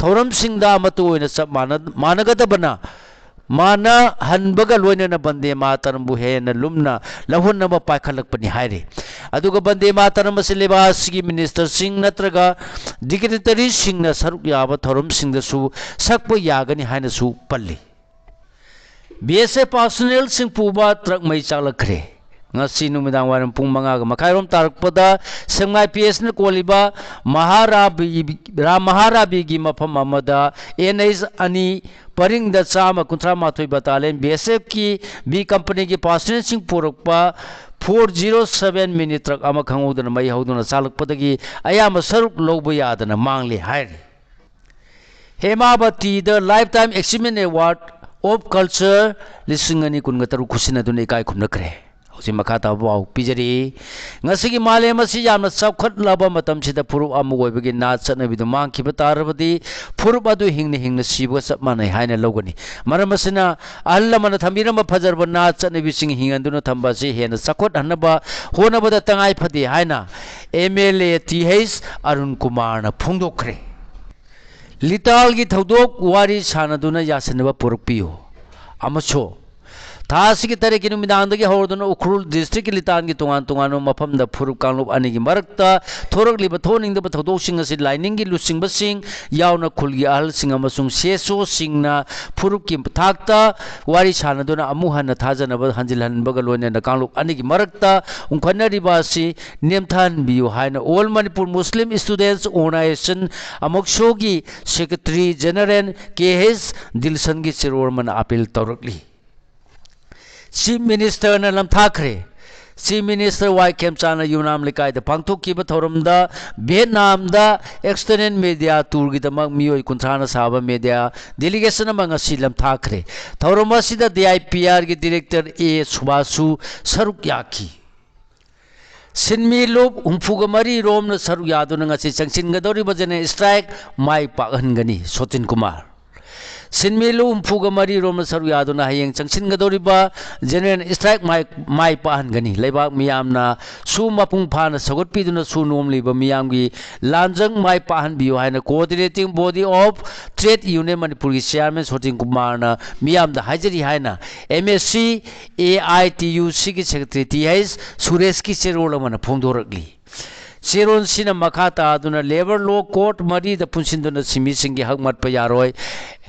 ꯊꯧꯔꯝꯁꯤꯡꯗ ꯑꯃꯠꯇ ꯑꯣꯏꯅ ꯆꯞ ꯃꯥꯟꯅ-, ꯃꯥꯟꯅꯒꯗꯕꯅ ꯃꯥꯟꯅꯍꯟꯕꯒ ꯂꯣꯏꯅꯅ ꯕꯟꯗꯦ ꯃꯥꯇꯔꯝꯕꯨ ꯍꯦꯟꯅ ꯂꯨꯝꯅ ꯂꯧꯍꯟꯅꯕ ꯄꯥꯏꯈꯠꯂꯛꯄꯅꯤ ꯍꯥꯏꯔꯤ꯫ ꯑꯗꯨꯒ ꯕꯟꯗꯦ ꯃꯥꯇꯔꯝ ꯑꯁꯤ ꯂꯩꯕꯥꯛ ꯑꯁꯤꯒꯤ ꯃꯤꯅꯤꯁꯇꯔꯁꯤꯡ ꯅꯠꯇ꯭ꯔꯒ ꯗꯤꯒꯅꯤꯇꯔꯤꯁꯤꯡꯅ ꯁꯔꯨꯛ ꯌꯥꯕ ꯊꯧꯔꯝꯁꯤꯡꯗꯁꯨ ꯁꯛꯄ ꯌꯥꯒꯅꯤ ꯍꯥꯏꯅꯁꯨ ꯄꯜꯂꯤ꯫ ꯕꯤ ꯑꯦꯁ ꯑꯦꯐ ꯄꯥꯔꯁꯣꯅꯦꯜꯁꯤꯡ ꯄꯨꯕ ꯇ꯭ꯔꯛ ꯃꯩ ꯆꯥꯛꯂꯛꯈ꯭ꯔꯦ꯫ ꯉꯁꯤ ꯅꯨꯃꯤꯗꯥꯡ ꯋꯥꯏꯔꯝ ꯄꯨꯡ ꯃꯉꯥꯒ ꯃꯈꯥꯏꯔꯣꯝ ꯇꯥꯔꯛꯄꯗ ꯁꯦꯡꯃꯥꯏ ꯄꯤ ꯑꯦꯁꯅ ꯀꯣꯜꯂꯤꯕ ꯃꯍꯥꯔꯥꯕꯤ, ꯔꯥꯝ ꯃꯍꯥꯔꯥꯕꯤꯒꯤ ꯃꯐꯝ ꯑꯃꯗ ꯑꯦꯟ ꯑꯩꯆ ꯑꯅꯤ ꯄꯔꯤꯡꯗ ꯆꯥꯝꯃ ꯀꯨꯟꯊ꯭ꯔꯥ ꯃꯥꯊꯣꯏ ꯕꯇꯥꯂꯤꯌꯟ ꯕꯤ ꯑꯦꯁ ꯑꯦꯐꯀꯤ ꯕꯤ ꯀꯝꯄꯅꯤꯒꯤ ꯄꯥꯔꯁꯣꯅꯦꯜꯁꯤꯡ ꯄꯨꯔꯛꯄ ꯐꯣꯔ ꯖꯤꯔꯣ ꯁꯚꯦꯟ ꯃꯤꯅꯤ ꯇ꯭ꯔꯛ ꯑꯃ ꯈꯪꯍꯧꯗꯅ ꯃꯩ ꯍꯧꯗꯨꯅ ꯆꯥꯛꯂꯛꯄꯗꯒꯤ ꯑꯌꯥꯝꯕ ꯁꯔꯨꯛ ꯂꯧꯕ ꯌꯥꯗꯅ ꯃꯥꯡꯂꯦ ꯍꯥꯏꯔꯤ꯫ ꯍꯦꯃꯥꯕꯇꯤꯗ Lifetime Achievement Award of Culture ꯂꯤꯁꯤꯡ ꯑꯅꯤ ꯀꯨꯟꯒ ꯇꯔꯨꯛ ꯈꯨꯠꯁꯤꯟꯅꯗꯨꯅ ꯏꯀꯥꯏ ꯈꯨꯝꯅꯈ꯭ꯔꯦ꯫ ꯁꯤ ꯃꯈꯥ ꯇꯥꯕ ꯄꯥꯎ ꯄꯤꯖꯔꯤ꯫ ꯉꯁꯤꯒꯤ ꯃꯥꯂꯦꯝ ꯑꯁꯤ ꯌꯥꯝꯅ ꯆꯥꯎꯈꯠꯂꯕ ꯃꯇꯝꯁꯤꯗ ꯐꯨꯔꯨꯞ ꯑꯃ ꯑꯣꯏꯕꯒꯤ ꯅꯥꯠ ꯆꯠꯅꯕꯤꯗꯨ ꯃꯥꯡꯈꯤꯕ ꯇꯥꯔꯕꯗꯤ ꯐꯨꯔꯨꯞ ꯑꯗꯨ ꯍꯤꯡꯅ ꯍꯤꯡꯅ ꯁꯤꯕꯒ ꯆꯞ ꯃꯥꯟꯅꯩ ꯍꯥꯏꯅ ꯂꯧꯒꯅꯤ꯫ ꯃꯔꯝ ꯑꯁꯤꯅ ꯑꯍꯜ ꯂꯃꯟꯅ ꯊꯝꯕꯤꯔꯝꯕ ꯐꯖꯔꯕ ꯅꯥꯠ ꯆꯠꯅꯕꯤꯁꯤꯡ ꯍꯤꯡꯍꯟꯗꯨꯅ ꯊꯝꯕ ꯑꯁꯤ ꯍꯦꯟꯅ ꯆꯥꯎꯈꯠꯍꯟꯅꯕ ꯍꯣꯠꯅꯕꯗ ꯇꯉꯥꯏ ꯐꯗꯦ ꯍꯥꯏꯅ M L A T H Arun ꯀꯨꯃꯥꯔꯅ ꯐꯣꯡꯗꯣꯛꯈ꯭ꯔꯦ꯫ ꯂꯤꯇꯥꯜꯒꯤ ꯊꯧꯗꯣꯛ ꯋꯥꯔꯤ ꯁꯥꯟꯅꯗꯨꯅ ꯌꯥꯁꯤꯟꯅꯕ ꯄꯨꯔꯛꯄꯤꯌꯨ꯫ ꯑꯃꯁꯨ ꯊꯥ ꯑꯁꯤꯒꯤ ꯇꯔꯦꯠꯀꯤ ꯅꯨꯃꯤꯗꯥꯡꯗꯒꯤ ꯍꯧꯔꯗꯨꯅ ꯎꯈ꯭ꯔꯨꯜ ꯗꯤꯁꯇ꯭ꯔꯤꯛꯀꯤ ꯂꯤꯇꯥꯟꯒꯤ ꯇꯣꯉꯥꯟ ꯇꯣꯉꯥꯟꯕ ꯃꯐꯝꯗ ꯐꯨꯔꯨꯞ ꯀꯥꯡꯂꯨꯞ ꯑꯅꯤꯒꯤ ꯃꯔꯛꯇ ꯊꯣꯔꯛꯂꯤꯕ ꯊꯣꯛꯍꯟꯅꯤꯡꯗꯕ ꯊꯧꯗꯣꯛꯁꯤꯡ ꯑꯁꯤ ꯂꯥꯏꯅꯤꯡꯒꯤ ꯂꯨꯆꯤꯡꯕꯁꯤꯡ ꯌꯥꯎꯅ ꯈꯨꯜꯒꯤ ꯑꯍꯜꯁꯤꯡ ꯑꯃꯁꯨꯡ ꯁꯤ ꯑꯦꯁ ꯑꯣꯁꯤꯡꯅ ꯐꯨꯔꯨꯞꯀꯤ ꯊꯥꯛꯇ ꯋꯥꯔꯤ ꯁꯥꯟꯅꯗꯨꯅ ꯑꯃꯨꯛ ꯍꯟꯅ ꯊꯥꯖꯅꯕ ꯍꯟꯖꯤꯜꯍꯟꯕꯒ ꯂꯣꯏꯅꯅ ꯀꯥꯡꯂꯨꯞ ꯑꯅꯤꯒꯤ ꯃꯔꯛꯇ ꯎꯪꯈꯠꯅꯔꯤꯕ ꯑꯁꯤ ꯅꯦꯝꯊꯍꯟꯕꯤꯌꯨ ꯍꯥꯏꯅ All Manipur Muslim Students Organization, ꯑꯃꯛꯁꯣꯒꯤ ꯁꯦꯀ꯭ꯔꯦꯇꯔꯤ ꯖꯦꯅꯔꯦꯜ ꯀꯦ ꯑꯩꯆ ꯗꯤꯜꯁꯟꯒꯤ ꯆꯦꯔꯣꯜ ꯑꯃꯅ ꯑꯥꯄꯤꯜ ꯇꯧꯔꯛꯂꯤ꯫ ꯆꯤꯐ ꯃꯤꯅꯤꯁꯇꯔꯅ ꯂꯝꯊꯥꯈ꯭ꯔꯦ꯫ ꯆꯤꯐ ꯃꯤꯅꯤꯁꯇꯔ ꯋꯥꯏ ꯈꯦꯝꯆꯥꯟꯅ ꯌꯨꯅꯥꯝ ꯂꯩꯀꯥꯏꯗ ꯄꯥꯡꯊꯣꯛꯈꯤꯕ ꯊꯧꯔꯝꯗ ꯚꯤꯌꯦꯠꯅꯥꯝꯗ ꯑꯦꯛꯁꯇꯔꯅꯦꯜ ꯃꯦꯗꯤꯌꯥ ꯇꯨꯔꯒꯤꯗꯃꯛ ꯃꯤꯑꯣꯏ ꯀꯨꯟꯊ꯭ꯔꯥꯅ ꯁꯥꯕ ꯃꯦꯗꯤꯌꯥ ꯗꯦꯂꯤꯒꯦꯁꯟ ꯑꯃ ꯉꯁꯤ ꯂꯝꯊꯥꯈ꯭ꯔꯦ꯫ ꯊꯧꯔꯝ ꯑꯁꯤꯗ ꯗꯤ ꯑꯥꯏ ꯄꯤ ꯑꯥꯔꯒꯤ ꯗꯤꯔꯦꯛꯇꯔ ꯑꯦ ꯁꯨꯕꯥꯁꯁꯨ ꯁꯔꯨꯛ ꯌꯥꯈꯤ꯫ ꯁꯤꯟꯃꯤ ꯂꯨꯞ ꯍꯨꯝꯐꯨꯒ ꯃꯔꯤ ꯔꯣꯝꯅ ꯁꯔꯨꯛ ꯌꯥꯗꯨꯅ ꯉꯁꯤ ꯆꯪꯁꯤꯟꯒꯗꯧꯔꯤꯕ ꯖꯦꯅꯔꯦꯜ ꯏꯁꯇ꯭ꯔꯥꯏꯛ ꯃꯥꯏ ꯄꯥꯛꯍꯟꯒꯅꯤ꯫ ꯁꯣꯇꯤꯟ ꯀꯨꯃꯥꯔ꯫ ꯁꯤꯟꯃꯤ ꯂꯨꯞ ꯍꯨꯝꯐꯨꯒ ꯃꯔꯤ ꯔꯣꯝꯅ ꯁꯔꯨꯛ ꯌꯥꯗꯨꯅ ꯍꯌꯦꯡ ꯆꯪꯁꯤꯟꯒꯗꯧꯔꯤꯕ ꯖꯦꯅꯔꯦꯜ ꯏꯁꯇ꯭ꯔꯥꯏꯛ ꯃꯥꯏ, ꯃꯥꯏ ꯄꯥꯛꯍꯟꯒꯅꯤ꯫ ꯂꯩꯕꯥꯛ ꯃꯤꯌꯥꯝꯅ ꯁꯨ ꯃꯄꯨꯡ ꯐꯥꯅ ꯁꯧꯒꯠꯄꯤꯗꯨꯅ ꯁꯨ ꯅꯣꯝꯂꯤꯕ ꯃꯤꯌꯥꯝꯒꯤ ꯂꯥꯟꯖꯪ ꯃꯥꯏ ꯄꯥꯛꯍꯟꯕꯤꯌꯨ ꯍꯥꯏꯅ Coordinating Body of Trade Union ꯃꯅꯤꯄꯨꯔꯒꯤ ꯆꯤꯌꯥꯔꯃꯦꯟ ꯁꯣꯇꯤꯟ ꯀꯨꯃꯥꯔꯅ ꯃꯤꯌꯥꯝꯗ ꯍꯥꯏꯖꯔꯤ ꯍꯥꯏꯅ M S C A I T U ꯁꯤꯒꯤ ꯁꯦꯀ꯭ꯔꯦꯇꯔꯤ ꯇꯤ ꯑꯩꯆ ꯁꯨꯔꯦꯁꯀꯤ ꯆꯦꯔꯣꯜ ꯑꯃꯅ ꯐꯣꯡꯗꯣꯔꯛꯂꯤ꯫ ꯆꯦꯔꯣꯜꯁꯤꯅ ꯃꯈꯥ ꯇꯥꯗꯨꯅ ꯂꯦꯕꯔ ꯂꯣ ꯀꯣꯗ ꯃꯔꯤꯗ ꯄꯨꯟꯁꯤꯟꯗꯨꯅ ꯁꯤꯟꯃꯤꯁꯤꯡꯒꯤ ꯍꯛ ꯃꯠꯄ ꯌꯥꯔꯣꯏ꯫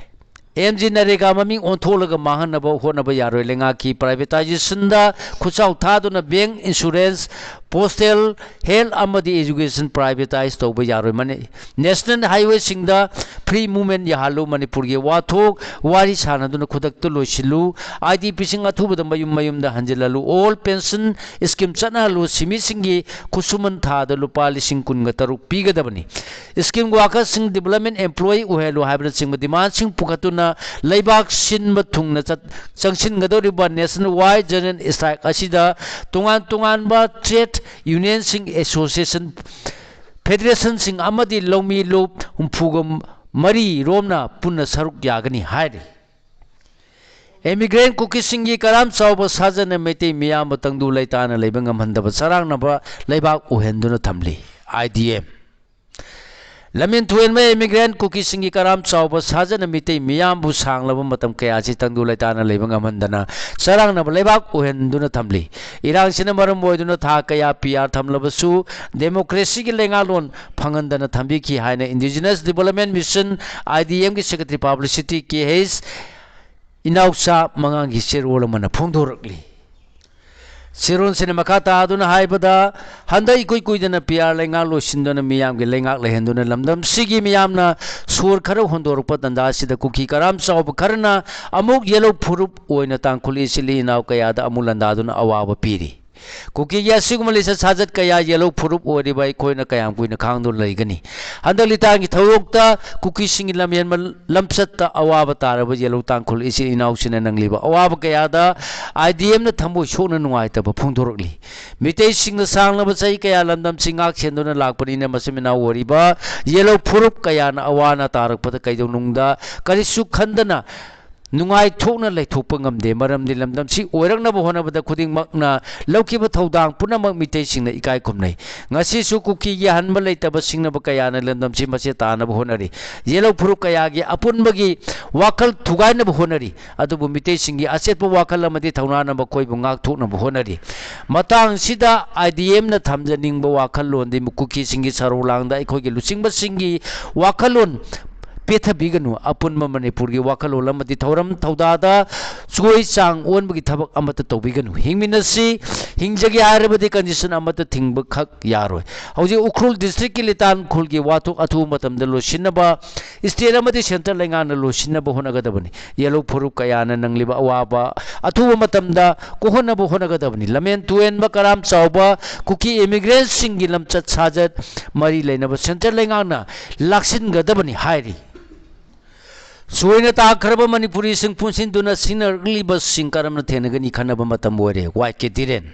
ꯑꯦꯝ ꯖꯤ ꯅꯔꯦꯒꯥ ꯃꯃꯤꯡ ꯑꯣꯟꯊꯣꯛꯂꯒ ꯃꯥꯡꯍꯟꯅꯕ ꯍꯣꯠꯅꯕ ꯌꯥꯔꯣꯏ꯫ ꯂꯩꯉꯥꯛꯀꯤ ꯄ꯭ꯔꯥꯏꯚꯦꯇꯥꯏꯖꯦꯁꯟꯗ ꯈꯨꯠꯆꯥꯎ ꯊꯥꯗꯨꯅ ꯕꯦꯡ, ꯏꯟꯁꯨꯔꯦꯟꯁ, ꯄꯣꯁꯇꯦꯜ, ꯍꯦꯜꯊ ꯑꯃꯗꯤ ꯑꯦꯖꯨꯀꯦꯁꯟ ꯄ꯭ꯔꯥꯏꯚꯦꯇꯥꯏꯖ ꯇꯧꯕ ꯌꯥꯔꯣꯏ꯫ ꯃꯅꯤ-, ꯅꯦꯁꯅꯦꯜ ꯍꯥꯏꯋꯦꯁꯤꯡꯗ ꯐ꯭ꯔꯤ ꯃꯨꯚꯃꯦꯟ ꯌꯥꯍꯜꯂꯨ꯫ ꯃꯅꯤꯄꯨꯔꯒꯤ ꯋꯥꯊꯣꯛ ꯋꯥꯔꯤ ꯁꯥꯟꯅꯗꯨꯅ ꯈꯨꯗꯛꯇ ꯂꯣꯏꯁꯤꯜꯂꯨ꯫ ꯑꯥꯏ ꯗꯤ ꯄꯤꯁꯤꯡ ꯑꯊꯨꯕꯗ ꯃꯌꯨꯝ ꯃꯌꯨꯝꯗ ꯍꯟꯖꯤꯜꯍꯜꯂꯨ꯫ ꯑꯣꯜ ꯄꯦꯟꯁꯟ ꯁ꯭ꯀꯤꯝ ꯆꯠꯅꯍꯜꯂꯨ꯫ ꯁꯤꯟꯃꯤꯁꯤꯡꯒꯤ ꯈꯨꯠꯁꯨꯃꯟ ꯊꯥꯗ ꯂꯨꯄꯥ ꯂꯤꯁꯤꯡ ꯀꯨꯟꯒ ꯇꯔꯨꯛ ꯄꯤꯒꯗꯕꯅꯤ꯫ ꯁ꯭ꯀꯤꯝ ꯋꯥꯀꯔꯁꯤꯡ ꯗꯤꯕꯂꯞꯃꯦꯟ ꯑꯦꯝꯄ꯭ꯂꯣꯌꯤ ꯑꯣꯏꯍꯜꯂꯨ ꯍꯥꯏꯕꯅꯆꯤꯡꯕ ꯗꯤꯃꯥꯟꯁꯤꯡ ꯄꯨꯈꯠꯇꯨꯅ ꯂꯩꯕꯥꯛ ꯁꯤꯟꯕ ꯊꯨꯡꯅ ꯆꯠ-, ꯆꯪꯁꯤꯟꯒꯗꯧꯔꯤꯕ Nationwide General Strike ꯑꯁꯤꯗ ꯇꯣꯉꯥꯟ ꯇꯣꯉꯥꯟꯕ trade unionꯁꯤꯡ, association, federationꯁꯤꯡ ꯑꯃꯗꯤ ꯂꯧꯃꯤ ꯂꯨꯞ ꯍꯨꯝꯐꯨꯒ ꯃꯔꯤ ꯔꯣꯝꯅ ꯄꯨꯟꯅ ꯁꯔꯨꯛ ꯌꯥꯒꯅꯤ ꯍꯥꯏꯔꯤ꯫ Immigrant ꯀꯨꯀꯤꯁꯤꯡꯒꯤ ꯀꯔꯥꯝ ꯆꯥꯎꯕ ꯁꯥꯖꯅ ꯃꯩꯇꯩ ꯃꯤꯌꯥꯝꯕꯨ ꯇꯪꯗꯨ ꯂꯩꯇꯥꯅ ꯂꯩꯕ ꯉꯝꯍꯟꯗꯕ ꯆꯔꯥꯡꯅꯕ ꯂꯩꯕꯥꯛ ꯑꯣꯏꯍꯟꯗꯨꯅ ꯊꯝꯂꯤ꯫ I D M꯫ ꯂꯝꯖꯦꯟ ꯊꯨꯍꯦꯟꯕ immigrant ꯀꯨꯀꯤꯁꯤꯡꯒꯤ ꯀꯔꯥꯝ ꯆꯥꯎꯕ ꯁꯥꯖꯅ ꯃꯤꯇꯩ ꯃꯤꯌꯥꯝꯕꯨ ꯁꯥꯡꯂꯕ ꯃꯇꯝ ꯀꯌꯥꯁꯤ ꯇꯪꯗꯨ ꯂꯩꯇꯥꯅ ꯂꯩꯕ ꯉꯝꯍꯟꯗꯅ ꯆꯔꯥꯡꯅꯕ ꯂꯩꯕꯥꯛ ꯑꯣꯏꯍꯟꯗꯨꯅ ꯊꯝꯂꯤ꯫ ꯏꯔꯥꯡꯁꯤꯅ ꯃꯔꯝ ꯑꯣꯏꯗꯨꯅ ꯊꯥ ꯀꯌꯥ P R ꯊꯝꯂꯕꯁꯨ democracyꯒꯤ ꯂꯩꯉꯥꯛꯂꯣꯟ ꯐꯪꯍꯟꯗꯅ ꯊꯝꯕꯤꯈꯤ ꯍꯥꯏꯅ Indigenous Development Mission, I D Mꯒꯤ secretary publicity K H ꯏꯅꯥꯎꯆꯥ ꯃꯉꯥꯡꯒꯤ ꯆꯦꯔꯣꯜ ꯑꯃꯅ ꯐꯣꯡꯗꯣꯔꯛꯂꯤ꯫ ꯆꯦꯔꯣꯜꯁꯤꯅ ꯃꯈꯥ ꯇꯥꯗꯨꯅ ꯍꯥꯏꯕꯗ, ꯍꯟꯗꯛ ꯏꯀꯨꯏ ꯀꯨꯏꯗꯅ P R ꯂꯩꯉꯥꯛ ꯂꯣꯏꯁꯤꯟꯗꯨꯅ ꯃꯤꯌꯥꯝꯒꯤ ꯂꯩꯉꯥꯛ ꯂꯩꯍꯟꯗꯨꯅ ꯂꯝꯗꯝꯁꯤꯒꯤ ꯃꯤꯌꯥꯝꯅ ꯁꯣꯔ ꯈꯔ ꯍꯣꯟꯗꯣꯔꯛꯄ ꯇꯥꯟꯖꯥ ꯑꯁꯤꯗ ꯀꯨꯀꯤ ꯀꯔꯥꯝ ꯆꯥꯎꯕ ꯈꯔꯅ ꯑꯃꯨꯛ ꯌꯦꯂꯧ ꯐꯨꯔꯨꯞ ꯑꯣꯏꯅ ꯇꯥꯡꯈꯨꯜ ꯏꯆꯤꯜ ꯏꯅꯥꯎ ꯀꯌꯥꯗ ꯑꯃꯨꯛ ꯂꯥꯟꯗꯥꯗꯨꯅ ꯑꯋꯥꯕ ꯄꯤꯔꯤ꯫ ꯀꯨꯀꯤꯒꯤ ꯑꯁꯤꯒꯨꯝꯕ ꯂꯤꯆꯠ ꯁꯥꯖꯠ ꯀꯌꯥ ꯌꯦꯂꯧ ꯐꯨꯔꯨꯞ ꯑꯣꯏꯔꯤꯕ ꯑꯩꯈꯣꯏꯅ ꯀꯌꯥꯝ ꯀꯨꯏꯅ ꯈꯥꯡꯗꯨꯅ ꯂꯩꯒꯅꯤ? ꯍꯟꯗꯛ ꯂꯤꯇꯥꯟꯒꯤ ꯊꯧꯗꯣꯛꯇ ꯀꯨꯀꯤꯁꯤꯡꯒꯤ ꯂꯝꯍꯦꯟꯕ ꯂꯝꯆꯠꯇ ꯑꯋꯥꯕ ꯇꯥꯔꯕ ꯌꯦꯂꯧ ꯇꯥꯡꯈꯨꯜ ꯏꯆꯤꯜ ꯏꯅꯥꯎꯁꯤꯡꯅ ꯅꯪꯂꯤꯕ ꯑꯋꯥꯕ ꯀꯌꯥꯗ I D Mꯅ ꯊꯃꯣꯏ ꯁꯣꯛꯅ ꯅꯨꯡꯉꯥꯏꯇꯕ ꯐꯣꯡꯗꯣꯔꯛꯂꯤ꯫ ꯃꯤꯇꯩꯁꯤꯡꯅ ꯁꯥꯡꯂꯕ ꯆꯍꯤ ꯀꯌꯥ ꯂꯝꯗꯝꯁꯤꯡ ꯉꯥꯛ ꯁꯦꯟꯗꯨꯅ ꯂꯥꯛꯄꯅꯤꯅ ꯃꯆꯤꯟ ꯃꯅꯥꯎ ꯑꯣꯏꯔꯤꯕ ꯌꯦꯂꯧ ꯐꯨꯔꯨꯞ ꯀꯌꯥꯅ ꯑꯋꯥ ꯑꯅꯥ ꯇꯥꯔꯛꯄꯗ ꯀꯩꯗꯧꯅꯨꯡꯗ ꯀꯔꯤꯁꯨ ꯈꯟꯗꯅ ꯅꯨꯡꯉꯥꯏꯊꯣꯛꯅ ꯂꯩꯊꯣꯛꯄ ꯉꯝꯗꯦ꯫ ꯃꯔꯝꯗꯤ ꯂꯝꯗꯝꯁꯤ ꯑꯣꯏꯔꯛꯅꯕ ꯍꯣꯠꯅꯕꯗ ꯈꯨꯗꯤꯡꯃꯛꯅ ꯂꯧꯈꯤꯕ ꯊꯧꯗꯥꯡ ꯄꯨꯝꯅꯃꯛ ꯃꯤꯇꯩꯁꯤꯡꯅ ꯏꯀꯥꯏ ꯈꯨꯝꯅꯩ꯫ ꯉꯁꯤꯁꯨ ꯀꯨꯀꯤꯒꯤ ꯑꯍꯟꯕ ꯂꯩꯇꯕ ꯁꯤꯡꯅꯕ ꯀꯌꯥꯅ ꯂꯝꯗꯝꯁꯤ ꯃꯆꯦꯠ ꯇꯥꯅꯕ ꯍꯣꯠꯅꯔꯤ꯫ ꯌꯦꯂꯧ ꯐꯨꯔꯨꯞ ꯀꯌꯥꯒꯤ ꯑꯄꯨꯟꯕꯒꯤ ꯋꯥꯈꯜ ꯊꯨꯒꯥꯏꯅꯕ ꯍꯣꯠꯅꯔꯤ꯫ ꯑꯗꯨꯕꯨ ꯃꯤꯇꯩꯁꯤꯡꯒꯤ ꯑꯆꯦꯠꯄ ꯋꯥꯈꯜ ꯑꯃꯗꯤ ꯊꯧꯅꯥꯅ ꯃꯈꯣꯏꯕꯨ ꯉꯥꯛꯊꯣꯛꯅꯕ ꯍꯣꯠꯅꯔꯤ꯫ ꯃꯇꯥꯡꯁꯤꯗ I D Mꯅ ꯊꯝꯖꯅꯤꯡꯕ ꯋꯥꯈꯜꯂꯣꯟꯗꯤ ꯀꯨꯀꯤꯁꯤꯡꯒꯤ ꯁꯔꯧ ꯂꯥꯡꯗ ꯑꯩꯈꯣꯏꯒꯤ ꯂꯨꯆꯤꯡꯕꯁꯤꯡꯒꯤ ꯋꯥꯈꯜꯂꯣꯟ ꯄꯦꯠꯊꯕꯤꯒꯅꯨ꯫ ꯑꯄꯨꯟꯕ ꯃꯅꯤꯄꯨꯔꯒꯤ ꯋꯥꯈꯜꯂꯣꯟ ꯑꯃꯗꯤ ꯊꯧꯔꯝ ꯊꯧꯗꯥꯗ ꯆꯣꯏ ꯆꯥꯡ ꯑꯣꯟꯕꯒꯤ ꯊꯕꯛ ꯑꯃꯠꯇ ꯇꯧꯕꯤꯒꯅꯨ꯫ ꯍꯤꯡꯃꯤꯟꯅꯁꯤ, ꯍꯤꯡꯖꯒꯦ ꯍꯥꯏꯔꯕꯗꯤ condition ꯑꯃꯠꯇ ꯊꯤꯡꯕ ꯈꯛ ꯌꯥꯔꯣꯏ꯫ ꯍꯧꯖꯤꯛ ꯎꯈ꯭ꯔꯨꯜ districtꯀꯤ ꯂꯤꯇꯥꯟ ꯈꯨꯜꯒꯤ ꯋꯥꯊꯣꯛ ꯑꯊꯨꯕ ꯃꯇꯝꯗ ꯂꯣꯏꯁꯤꯟꯅꯕ state ꯑꯃꯗꯤ centre ꯂꯩꯉꯥꯛꯅ ꯂꯣꯏꯁꯤꯟꯅꯕ ꯍꯣꯠꯅꯒꯗꯕꯅꯤ꯫ ꯌꯦꯂꯧ ꯐꯨꯔꯨꯞ ꯀꯌꯥꯅ ꯅꯪꯂꯤꯕ ꯑꯋꯥꯕ ꯑꯊꯨꯕ ꯃꯇꯝꯗ ꯀꯣꯛꯍꯟꯅꯕ ꯍꯣꯠꯅꯒꯗꯕꯅꯤ꯫ ꯂꯝꯍꯦꯟ ꯇꯨꯍꯦꯟꯕ ꯀꯔꯥꯝ ꯆꯥꯎꯕ ꯀꯨꯀꯤ immigrantꯁꯤꯡꯒꯤ ꯂꯝꯆꯠ ꯁꯥꯖꯠ ꯃꯔꯤ ꯂꯩꯅꯕ centre ꯂꯩꯉꯥꯛꯅ ꯂꯥꯛꯁꯤꯟꯒꯗꯕꯅꯤ ꯍꯥꯏꯔꯤ꯫ ꯆꯣꯏꯅ ꯇꯥꯈ꯭ꯔꯕ ꯃꯅꯤꯄꯨꯔꯤꯁꯤꯡ ꯄꯨꯟꯁꯤꯟꯗꯨꯅ ꯁꯤꯡꯅꯔꯛꯂꯤꯕꯁꯤꯡ ꯀꯔꯝꯅ ꯊꯦꯡꯅꯒꯅꯤ ꯈꯟꯅꯕ ꯃꯇꯝ ꯑꯣꯏꯔꯦ꯫ ꯋꯥꯏ ꯀꯦ ꯙꯤꯔꯦꯟ꯫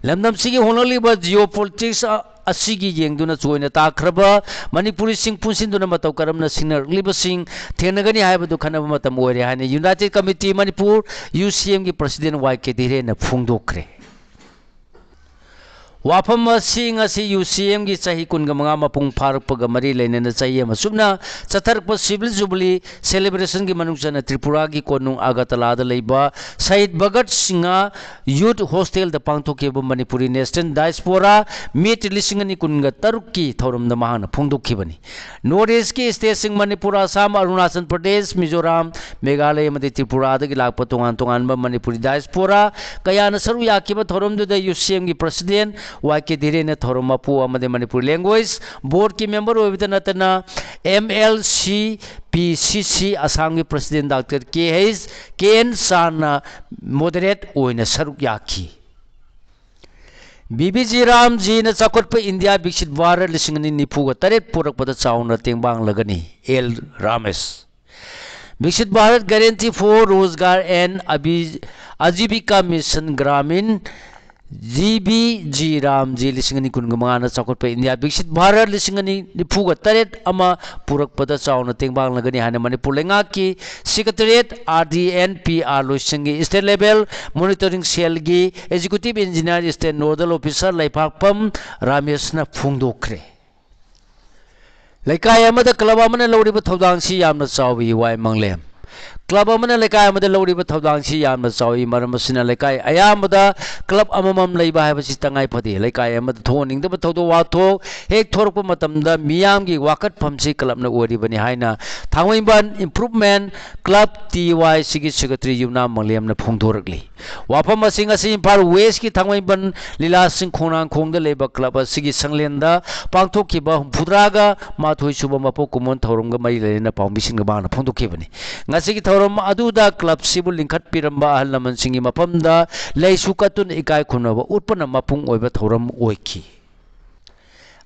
ꯂꯝꯗꯝꯁꯤꯒꯤ ꯍꯣꯡꯂꯛꯂꯤꯕ geopolitics ꯑ-, ꯑꯁꯤꯒꯤ ꯌꯦꯡꯗꯨꯅ ꯆꯣꯏꯅ ꯇꯥꯈ꯭ꯔꯕ ꯃꯅꯤꯄꯨꯔꯤꯁꯤꯡ ꯄꯨꯟꯁꯤꯟꯗꯨꯅ ꯃꯇꯧ ꯀꯔꯝꯅ ꯁꯤꯡꯅꯔꯛꯂꯤꯕꯁꯤꯡ ꯊꯦꯡꯅꯒꯅꯤ ꯍꯥꯏꯕꯗꯨ ꯈꯟꯅꯕ ꯃꯇꯝ ꯑꯣꯏꯔꯦ ꯍꯥꯏꯅ United Committee ꯃꯅꯤꯄꯨꯔ, ꯌꯨ ꯁꯤ ꯑꯦꯝꯒꯤ president ꯋꯥꯏ ꯀꯦ ꯙꯤꯔꯦꯟꯅ ꯐꯣꯡꯗꯣꯛꯈ꯭ꯔꯦ꯫ ꯋꯥꯐꯝ ꯑꯁꯤ ꯉꯁꯤ ꯌꯨ ꯁꯤ ꯑꯦꯝꯒꯤ ꯆꯍꯤ ꯀꯨꯟꯒ ꯃꯉꯥ ꯃꯄꯨꯡ ꯐꯥꯔꯛꯄꯒ ꯃꯔꯤ ꯂꯩꯅꯅ ꯆꯍꯤ ꯑꯃ ꯆꯨꯞꯅ ꯆꯠꯊꯔꯛꯄ Civil Jubilee celebrationꯒꯤ ꯃꯅꯨꯡ ꯆꯟꯅ ꯇ꯭ꯔꯤꯄꯨꯔꯥꯒꯤ ꯀꯣꯅꯨꯡ ꯑꯒꯔꯇꯂꯥꯗ ꯂꯩꯕ ꯁꯍꯤꯗ ꯚꯒꯠ ꯁꯤꯡꯍ Youth Hostelꯗ ꯄꯥꯡꯊꯣꯛꯈꯤꯕ ꯃꯅꯤꯄꯨꯔꯤ National Diaspora Meet ꯂꯤꯁꯤꯡ ꯑꯅꯤ ꯀꯨꯟꯒ ꯇꯔꯨꯛꯀꯤ ꯊꯧꯔꯝꯗ ꯃꯍꯥꯛꯅ ꯐꯣꯡꯗꯣꯛꯈꯤꯕꯅꯤ꯫ North Eastꯀꯤ stateꯁꯤꯡ ꯃꯅꯤꯄꯨꯔ, ꯑꯁꯥꯝ, ꯑꯔꯨꯅꯥꯆꯜ ꯄ꯭ꯔꯗꯦꯁ, ꯃꯤꯖꯣꯔꯥꯝ, ꯃꯦꯘꯥꯂꯌ ꯑꯃꯗꯤ ꯇ꯭ꯔꯤꯄꯨꯔꯥꯗꯒꯤ ꯂꯥꯛꯄ ꯇꯣꯉꯥꯟ ꯇꯣꯉꯥꯟꯕ ꯃꯅꯤꯄꯨꯔꯤ diaspora ꯀꯌꯥꯅ ꯁꯔꯨꯛ ꯌꯥꯈꯤꯕ ꯊꯧꯔꯝꯗꯨꯗ ꯌꯨ ꯁꯤ ꯑꯦꯝꯒꯤ president ꯋꯥꯏ ꯀꯦ ꯙꯤꯔꯦꯟꯅ ꯊꯧꯔꯝ ꯃꯄꯨ ꯑꯃꯗꯤ ꯃꯅꯤꯄꯨꯔ language boardꯀꯤ member ꯑꯣꯏꯕꯇ ꯅꯠꯇꯅ ꯑꯦꯝ ꯑꯦꯜ ꯁꯤ ꯄꯤ ꯁꯤ ꯁꯤ ꯑꯁꯥꯝꯒꯤ president ꯗꯥꯛꯇꯔ ꯀꯦ ꯑꯦꯟ ꯁꯥꯍꯅ moderate ꯑꯣꯏꯅ ꯁꯔꯨꯛ ꯌꯥꯈꯤ꯫ ꯕꯤ ꯕꯤ ꯖꯤ ꯔꯥꯝꯖꯤꯅ ꯆꯥꯎꯈꯠꯄ ꯏꯟꯗꯤꯌꯥ ꯕꯤꯛꯁꯤꯠ ꯚꯥꯔꯠ ꯂꯤꯁꯤꯡ ꯑꯅꯤ ꯅꯤꯐꯨꯒ ꯇꯔꯦꯠ ꯄꯨꯔꯛꯄꯗ ꯆꯥꯎꯅ ꯇꯦꯡꯕꯥꯡꯂꯒꯅꯤ꯫ L Ramesh. Viksit Bharat Guarantee for Rozgar and Abhi-, Ajivika Mission Gramin, G B G RAM G ꯂꯤꯁꯤꯡ ꯑꯅꯤ ꯀꯨꯟꯒ ꯃꯉꯥꯅ ꯆꯥꯎꯈꯠꯄ ꯏꯟꯗꯤꯌꯥ ꯕꯤꯛꯁꯤꯠ ꯚꯥꯔꯠ ꯂꯤꯁꯤꯡ ꯑꯅꯤ ꯅꯤꯐꯨꯒ ꯇꯔꯦꯠ ꯑꯃ ꯄꯨꯔꯛꯄꯗ ꯆꯥꯎꯅ ꯇꯦꯡꯕꯥꯡꯂꯒꯅꯤ ꯍꯥꯏꯅ ꯃꯅꯤꯄꯨꯔ ꯂꯩꯉꯥꯛꯀꯤ Secretariat, R D N P R ꯂꯣꯏꯁꯪꯒꯤ State Level Monitoring Cellꯒꯤ Executive Engineer, State Nodal Officer ꯂꯩꯄꯥꯛꯄꯝ ꯔꯥꯃꯦꯁꯅ ꯐꯣꯡꯗꯣꯛꯈ꯭ꯔꯦ꯫ ꯂꯩꯀꯥꯏ ꯑꯃꯗ club ꯑꯃꯅ ꯂꯧꯔꯤꯕ ꯊꯧꯗꯥꯡꯁꯤ ꯌꯥꯝꯅ ꯆꯥꯎꯏ꯫ ꯋꯥꯏ ꯃꯪꯂꯦꯝ꯫ Club ꯑꯃꯅ ꯂꯩꯀꯥꯏ ꯑꯃꯗ ꯂꯧꯔꯤꯕ ꯊꯧꯗꯥꯡꯁꯤ ꯌꯥꯝꯅ ꯆꯥꯎꯏ, ꯃꯔꯝ ꯑꯁꯤꯅ ꯂꯩꯀꯥꯏ ꯑꯌꯥꯝꯕꯗ club ꯑꯃꯃꯝ ꯂꯩꯕ ꯍꯥꯏꯕꯁꯤ ꯇꯉꯥꯏ ꯐꯗꯦ꯫ ꯂꯩꯀꯥꯏ ꯑꯃꯗ ꯊꯣꯛꯍꯟꯅꯤꯡꯗꯕ ꯊꯧꯗꯣꯛ ꯋꯥꯊꯣꯛ ꯍꯦꯛ ꯊꯣꯔꯛꯄ ꯃꯇꯝꯗ ꯃꯤꯌꯥꯝꯒꯤ ꯋꯥꯀꯠꯐꯝꯁꯤ clubꯅ ꯑꯣꯏꯔꯤꯕꯅꯤ ꯍꯥꯏꯅ ꯊꯥꯡꯃꯩꯕꯟ Improvement Club ꯇꯤ ꯋꯥꯏ ꯁꯤꯒꯤ Secretary ꯌꯨꯝꯅꯥꯝ ꯃꯪꯂꯦꯝꯅ ꯐꯣꯡꯗꯣꯔꯛꯂꯤ꯫ ꯋꯥꯐꯝ ꯑꯁꯤ ꯉꯁꯤ ꯏꯝꯐꯥꯜ Westꯀꯤ ꯊꯥꯡꯃꯩꯕꯟ ꯂꯤꯂꯥꯁꯤꯡ ꯈꯣꯡꯅꯥꯡꯈꯣꯡꯗ ꯂꯩꯕ club ꯑꯁꯤꯒꯤ ꯁꯪꯂꯦꯟꯗ ꯄꯥꯡꯊꯣꯛꯈꯤꯕ ꯍꯨꯝꯐꯨꯇꯔꯥꯒ ꯃꯥꯊꯣꯏ ꯁꯨꯕ ꯃꯄꯣꯛ ꯀꯨꯝꯑꯣꯟ ꯊꯧꯔꯝꯒ ꯃꯔꯤ ꯂꯩꯅꯅ ꯄꯥꯎꯃꯤꯁꯤꯡꯒ ꯃꯍꯥꯛꯅ ꯐꯣꯡꯗꯣꯛꯈꯤꯕꯅꯤ꯫ ꯉꯁꯤꯒꯤ ꯊꯧꯔꯝ ꯑꯗꯨꯗ club ꯁꯤꯕꯨ ꯂꯤꯡꯈꯠꯄꯤꯔꯝꯕ ꯑꯍꯜ ꯂꯃꯟꯁꯤꯡꯒꯤ ꯃꯐꯝꯗ ꯂꯩꯁꯨ ꯀꯠꯇꯨꯅ ꯏꯀꯥꯏ ꯈꯨꯝꯅꯕ ꯎꯠꯄꯅ ꯃꯄꯨꯡ ꯑꯣꯏꯕ ꯊꯧꯔꯝ ꯑꯣꯏꯈꯤ꯫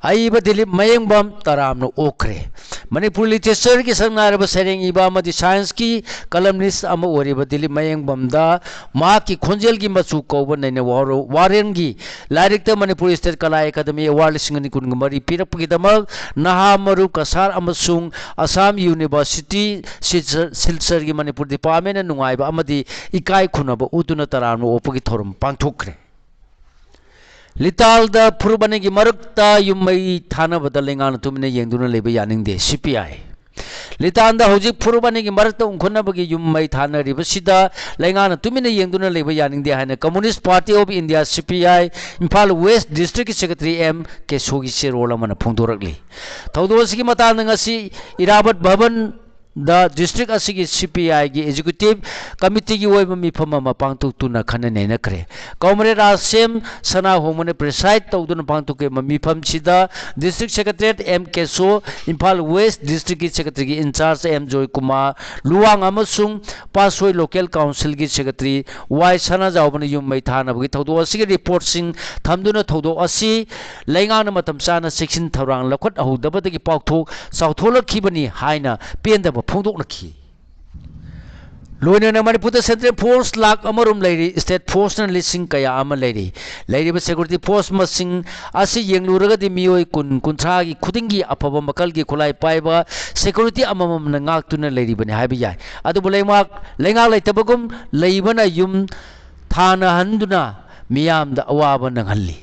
ꯑꯏꯕ ꯗꯤꯂꯤꯞ ꯃꯌꯦꯡꯕꯝ ꯇꯔꯥꯝꯅ ꯑꯣꯛꯈ꯭ꯔꯦ꯫ ꯃꯅꯤꯄꯨꯔ ꯂꯤꯇꯔꯦꯆꯔꯒꯤ ꯁꯛꯅꯥꯏꯔꯕ ꯁꯩꯔꯦꯡ ꯏꯕ ꯑꯃꯗꯤ ꯁꯥꯏꯟꯁꯀꯤ ꯀꯂꯝꯅꯤꯁ ꯑꯃ ꯑꯣꯏꯔꯤꯕ ꯗꯤꯂꯤꯞ ꯃꯌꯦꯡꯕꯝꯗ ꯃꯍꯥꯛꯀꯤ ꯈꯣꯟꯖꯦꯜꯒꯤ ꯃꯆꯨ ꯀꯧꯕ ꯅꯩꯅ ꯋꯥꯔꯣ-, ꯋꯥꯔꯦꯡꯒꯤ ꯂꯥꯏꯔꯤꯛꯇ ꯃꯅꯤꯄꯨꯔ ꯁ꯭ꯇꯦꯠ ꯀꯂꯥ ꯑꯦꯀꯥꯗꯃꯤ ꯑꯦꯋꯥꯔꯗ ꯂꯤꯁꯤꯡ ꯑꯅꯤ ꯀꯨꯟꯒ ꯃꯔꯤ ꯄꯤꯔꯛꯄꯒꯤꯗꯃꯛ ꯅꯍꯥ ꯃꯔꯨ ꯀꯁꯥꯔ ꯑꯃꯁꯨꯡ ꯑꯁꯥꯝ ꯌꯨꯅꯤꯚꯔꯁꯤꯇꯤ ꯁꯤꯜꯆꯔ-, ꯁꯤꯜꯆꯔꯒꯤ ꯃꯅꯤꯄꯨꯔ ꯗꯤꯄꯥꯔꯠꯃꯦꯟꯅ ꯅꯨꯡꯉꯥꯏꯕ ꯑꯃꯗꯤ ꯏꯀꯥꯏ ꯈꯨꯝꯅꯕ ꯎꯠꯇꯨꯅ ꯇꯔꯥꯝꯅ ꯑꯣꯛꯄꯒꯤ ꯊꯧꯔꯝ ꯄꯥꯡꯊꯣꯛꯈ꯭ꯔꯦ꯫ ꯂꯤꯇꯥꯜꯗ ꯐꯨꯔꯨꯞ ꯑꯅꯤꯒꯤ ꯃꯔꯛꯇ ꯌꯨꯝ ꯃꯩ ꯊꯥꯅꯕꯗ ꯂꯩꯉꯥꯛꯅ ꯇꯨꯃꯤꯟꯅ ꯌꯦꯡꯗꯨꯅ ꯂꯩꯕ ꯌꯥꯅꯤꯡꯗꯦ, ꯁꯤ ꯄꯤ ꯑꯥꯏ꯫ ꯂꯤꯇꯥꯜꯗ ꯍꯧꯖꯤꯛ ꯐꯨꯔꯨꯞ ꯑꯅꯤꯒꯤ ꯃꯔꯛꯇ ꯎꯪꯈꯠꯅꯕꯒꯤ ꯌꯨꯝ ꯃꯩ ꯊꯥꯅꯔꯤꯕꯁꯤꯗ ꯂꯩꯉꯥꯛꯅ ꯇꯨꯃꯤꯟꯅ ꯌꯦꯡꯗꯨꯅ ꯂꯩꯕ ꯌꯥꯅꯤꯡꯗꯦ ꯍꯥꯏꯅ Communist Party of India, ꯁꯤ ꯄꯤ ꯑꯥꯏ, ꯏꯝꯐꯥꯜ ꯋꯦꯁ ꯗꯤꯁꯇ꯭ꯔꯤꯛꯀꯤ ꯁꯦꯀ꯭ꯔꯦꯇꯔꯤ ꯑꯦꯝ ꯀꯦꯁꯣꯒꯤ ꯆꯦꯔꯣꯜ ꯑꯃꯅ ꯐꯣꯡꯗꯣꯔꯛꯂꯤ꯫ ꯊꯧꯗꯣꯛ ꯑꯁꯤꯒꯤ ꯃꯇꯥꯡꯗ ꯉꯁꯤ ꯏꯔꯥꯕꯠ ꯚꯕꯟ ꯗ ꯗꯤꯁꯇ꯭ꯔꯤꯛ ꯑꯁꯤꯒꯤ ꯁꯤ ꯄꯤ ꯑꯥꯏꯒꯤ ꯑꯦꯛꯖꯤꯀ꯭ꯌꯨꯇꯤꯚ ꯀꯃꯤꯇꯤꯒꯤ ꯑꯣꯏꯕ ꯃꯤꯐꯝ ꯑꯃ ꯄꯥꯡꯊꯣꯛꯇꯨꯅ ꯈꯟꯅ ꯅꯩꯅꯈ꯭ꯔꯦ꯫ ꯀꯣꯝꯔꯦꯗ ꯔꯥꯁꯦꯝ ꯁꯅꯥꯍꯣꯡꯕꯅ ꯄ꯭ꯔꯤꯁꯥꯏꯗ ꯇꯧꯗꯨꯅ ꯄꯥꯡꯊꯣꯛꯈꯤꯕ ꯃꯤꯐꯝꯁꯤꯗ district secretariat M ꯀꯦꯁꯣ, Imphal west ꯗꯤꯁꯇ꯭ꯔꯤꯛꯀꯤ ꯁꯦꯀ꯭ꯔꯦꯇꯔꯤꯒꯤ ꯏꯟꯆꯥꯔꯖ ꯑꯦꯝ ꯖꯣꯏꯀꯨꯃꯥꯔ ꯂꯨꯋꯥꯡ ꯑꯃꯁꯨꯡ ꯄꯥꯠꯁꯣꯏ ꯂꯣꯀꯦꯜ ꯀꯥꯎꯟꯁꯤꯜꯒꯤ ꯁꯦꯀ꯭ꯔꯦꯇꯔꯤ ꯋꯥꯏ ꯁꯅꯥꯖꯥꯎꯕꯅ ꯌꯨꯝ ꯃꯩ ꯊꯥꯅꯕꯒꯤ ꯊꯧꯗꯣꯛ ꯑꯁꯤꯒꯤ ꯔꯤꯄꯣꯔꯠꯁꯤꯡ ꯊꯝꯗꯨꯅ ꯊꯧꯗꯣꯛ ꯑꯁꯤ ꯂꯩꯉꯥꯛꯅ ꯃꯇꯝ ꯆꯥꯅ ꯆꯦꯛꯁꯤꯟ ꯊꯧꯔꯥꯡ ꯂꯧꯈꯠꯍꯧꯗꯕꯗꯒꯤ ꯄꯥꯛꯊꯣꯛ ꯆꯥꯎꯊꯣꯛꯂꯛꯈꯤꯕꯅꯤ ꯍꯥꯏꯅ ꯄꯦꯟꯗꯕ ꯐꯣꯡꯗꯣꯛꯅꯈꯤ꯫ ꯂꯣꯏꯅꯅ ꯃꯅꯤꯄꯨꯔꯗ ꯁꯦꯟꯇ꯭ꯔꯦꯜ ꯐꯣꯔꯁ ꯂꯥꯈ ꯑꯃꯔꯣꯝ ꯂꯩꯔꯤ, ꯁ꯭ꯇꯦꯠ ꯐꯣꯔꯁꯅ ꯂꯤꯁꯤꯡ ꯀꯌꯥ ꯑꯃ ꯂꯩꯔꯤ꯫ ꯂꯩꯔꯤꯕ ꯁꯦꯀ꯭ꯌꯨꯔꯤꯇꯤ ꯐꯣꯔꯁ ꯃꯁꯤꯡ ꯑꯁꯤ ꯌꯦꯡꯂꯨꯔꯒꯗꯤ ꯃꯤꯑꯣꯏ ꯀꯨꯟ, ꯀꯨꯟꯊ꯭ꯔꯥꯒꯤ ꯈꯨꯗꯤꯡꯒꯤ ꯑꯐꯕ ꯃꯈꯜꯒꯤ ꯈꯨꯠꯂꯥꯏ ꯄꯥꯏꯕ ꯁꯦꯀ꯭ꯌꯨꯔꯤꯇꯤ ꯑꯃꯃꯝꯅ ꯉꯥꯛꯇꯨꯅ ꯂꯩꯔꯤꯕꯅꯤ ꯍꯥꯏꯕ ꯌꯥꯏ꯫ ꯑꯗꯨꯕꯨ ꯂꯩꯉꯥꯛ, ꯂꯩꯉꯥꯛ ꯂꯩꯇꯕꯒꯨꯝ ꯂꯩꯕꯅ ꯌꯨꯝ ꯊꯥꯅꯍꯟꯗꯨꯅ ꯃꯤꯌꯥꯝꯗ ꯑꯋꯥꯕ ꯅꯪꯍꯜꯂꯤ꯫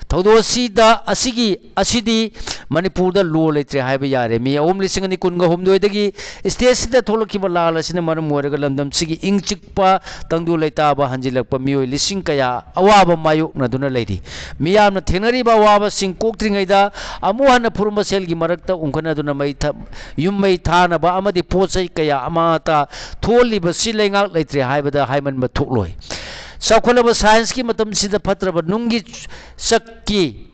ꯊꯧꯗꯣꯛ ꯑꯁꯤꯗ, ꯑꯁꯤꯒꯤ, ꯑꯁꯤꯗꯤ ꯃꯅꯤꯄꯨꯔꯗ ꯂꯣ ꯂꯩꯇ꯭ꯔꯦ ꯍꯥꯏꯕ ꯌꯥꯔꯦ꯫ ꯃꯤ ꯑꯍꯨꯝ ꯂꯤꯁꯤꯡ ꯑꯅꯤ ꯀꯨꯟꯒ ꯍꯨꯝꯗꯣꯏꯗꯒꯤ ꯁ꯭ꯇꯦꯠꯁꯤꯗ ꯊꯣꯛꯂꯛꯈꯤꯕ ꯂꯥꯜ ꯑꯁꯤꯅ ꯃꯔꯝ ꯑꯣꯏꯔꯒ ꯂꯝꯗꯝꯁꯤꯒꯤ ꯏꯪ ꯆꯤꯛꯄ ꯇꯪꯗꯨ ꯂꯩꯇꯥꯕ ꯍꯟꯖꯤꯜꯂꯛꯄ ꯃꯤꯑꯣꯏ ꯂꯤꯁꯤꯡ ꯀꯌꯥ ꯑꯋꯥꯕ ꯃꯥꯌꯣꯛꯅꯗꯨꯅ ꯂꯩꯔꯤ꯫ ꯃꯤꯌꯥꯝꯅ ꯊꯦꯡꯅꯔꯤꯕ ꯑꯋꯥꯕꯁꯤꯡ ꯀꯣꯛꯇ꯭ꯔꯤꯉꯩꯗ ꯑꯃꯨꯛ ꯍꯟꯅ ꯐꯨꯔꯨꯞ ꯃꯁꯦꯜꯒꯤ ꯃꯔꯛꯇ ꯎꯪꯈꯠꯅꯗꯨꯅ ꯃꯩ ꯊ-, ꯌꯨꯝ ꯃꯩ ꯊꯥꯅꯕ ꯑꯃꯗꯤ ꯄꯣꯠ ꯆꯩ ꯀꯌꯥ ꯑꯃꯠꯇ ꯊꯣꯛꯍꯜꯂꯤꯕꯁꯤ ꯂꯩꯉꯥꯛ ꯂꯩꯇ꯭ꯔꯦ ꯍꯥꯏꯕꯗ ꯍꯥꯏꯃꯟꯕ ꯊꯣꯛꯂꯣꯏ꯫ ꯆꯥꯎꯈꯠꯂꯕ ꯁꯥꯏꯟꯁꯀꯤ ꯃꯇꯝꯁꯤꯗ ꯐꯠꯇ꯭ꯔꯕ ꯅꯨꯡꯒꯤ ꯆꯛꯀꯤ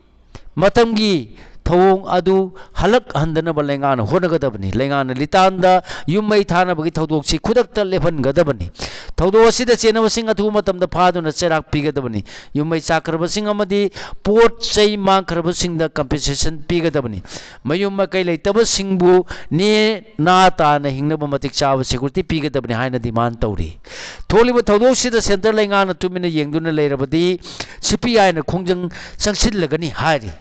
ꯃꯇꯝꯒꯤ ꯊꯧꯑꯣꯡ ꯑꯗꯨ ꯍꯜꯂꯛꯍꯟꯗꯅꯕ ꯂꯩꯉꯥꯛꯅ ꯍꯣꯠꯅꯒꯗꯕꯅꯤ꯫ ꯂꯩꯉꯥꯛꯅ ꯂꯤꯇꯥꯟꯗ ꯌꯨꯝ ꯃꯩ ꯊꯥꯅꯕꯒꯤ ꯊꯧꯗꯣꯛꯁꯤ ꯈꯨꯗꯛꯇ ꯂꯦꯞꯍꯟꯒꯗꯕꯅꯤ꯫ ꯊꯧꯗꯣꯛ ꯑꯁꯤꯗ ꯆꯦꯟꯅꯕꯁꯤꯡ ꯑꯊꯨꯕ ꯃꯇꯝꯗ ꯐꯥꯗꯨꯅ ꯆꯩꯔꯥꯛ ꯄꯤꯒꯗꯕꯅꯤ꯫ ꯌꯨꯝ ꯃꯩ ꯆꯥꯛꯈ꯭ꯔꯕꯁꯤꯡ ꯑꯃꯗꯤ ꯄꯣꯠ ꯆꯩ ꯃꯥꯡꯈ꯭ꯔꯕꯁꯤꯡꯗ compensation ꯄꯤꯒꯗꯕꯅꯤ꯫ ꯃꯌꯨꯝ ꯃꯀꯩ ꯂꯩꯇꯕꯁꯤꯡꯕꯨ ꯅꯦ ꯅꯥ ꯇꯥꯅ ꯍꯤꯡꯅꯕ ꯃꯇꯤꯛ ꯆꯥꯕ security ꯄꯤꯒꯗꯕꯅꯤ ꯍꯥꯏꯅ demand ꯇꯧꯔꯤ꯫ ꯊꯣꯛꯂꯤꯕ ꯊꯧꯗꯣꯛꯁꯤꯗ centre ꯂꯩꯉꯥꯛꯅ ꯇꯨꯃꯤꯟꯅ ꯌꯦꯡꯗꯨꯅ ꯂꯩꯔꯕꯗꯤ ꯁꯤ ꯄꯤ ꯑꯥꯏꯅ ꯈꯣꯡꯖꯪ ꯆꯪꯁꯤꯜꯂꯒꯅꯤ ꯍꯥꯏꯔꯤ꯫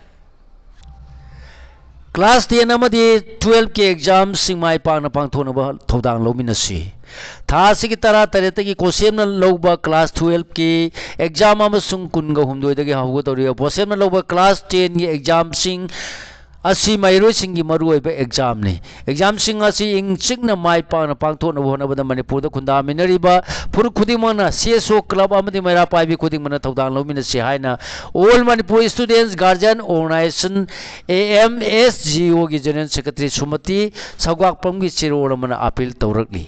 Class ten ꯑꯃꯗꯤ twelve ꯀꯤ exam ꯁꯤꯡ ꯃꯥꯏ ꯄꯥꯛꯅ ꯄꯥꯡꯊꯣꯛꯅꯕ ꯊꯧꯗꯥꯡ ꯂꯧꯃꯤꯟꯅꯁꯤ꯫ ꯊꯥ ꯑꯁꯤꯒꯤ ꯇꯔꯥ ꯇꯔꯦꯠꯇꯒꯤ COHSEM ꯅ ꯂꯧꯕ class twelve ꯀꯤ exam ꯑꯃꯁꯨꯡ ꯀꯨꯟꯒ ꯍꯨꯝꯗꯣꯏꯗꯒꯤ ꯍꯧꯒꯗꯧꯔꯤꯕ COHSEM ꯅ ꯂꯧꯕ class ten ꯒꯤ exam ꯁꯤꯡ ꯑꯁꯤ ꯃꯍꯩꯔꯣꯏꯁꯤꯡꯒꯤ ꯃꯔꯨꯑꯣꯏꯕ exam ꯅꯤ꯫ Exam ꯁꯤꯡ ꯑꯁꯤ ꯏꯪ ꯆꯤꯛꯅ ꯃꯥꯏ ꯄꯥꯛꯅ ꯄꯥꯡꯊꯣꯛꯅꯕ ꯍꯣꯠꯅꯕꯗ ꯃꯅꯤꯄꯨꯔꯗ ꯈꯨꯟꯗꯥꯃꯤꯟꯅꯔꯤꯕ ꯐꯨꯔꯨꯞ ꯈꯨꯗꯤꯡꯃꯛꯅ, C S O club ꯑꯃꯗꯤ ꯃꯩꯔꯥ ꯄꯥꯏꯕꯤ ꯈꯨꯗꯤꯡꯃꯛꯅ ꯊꯧꯗꯥꯡ ꯂꯧꯃꯤꯟꯅꯁꯤ ꯍꯥꯏꯅ All Manipur Students Guardian Organization, A M S G O ꯒꯤ General Secretary ꯁꯨꯃꯇꯤ ꯁꯧꯒꯥꯛꯄꯝꯒꯤ ꯆꯦꯔꯣꯜ ꯑꯃꯅ appeal ꯇꯧꯔꯛꯂꯤ꯫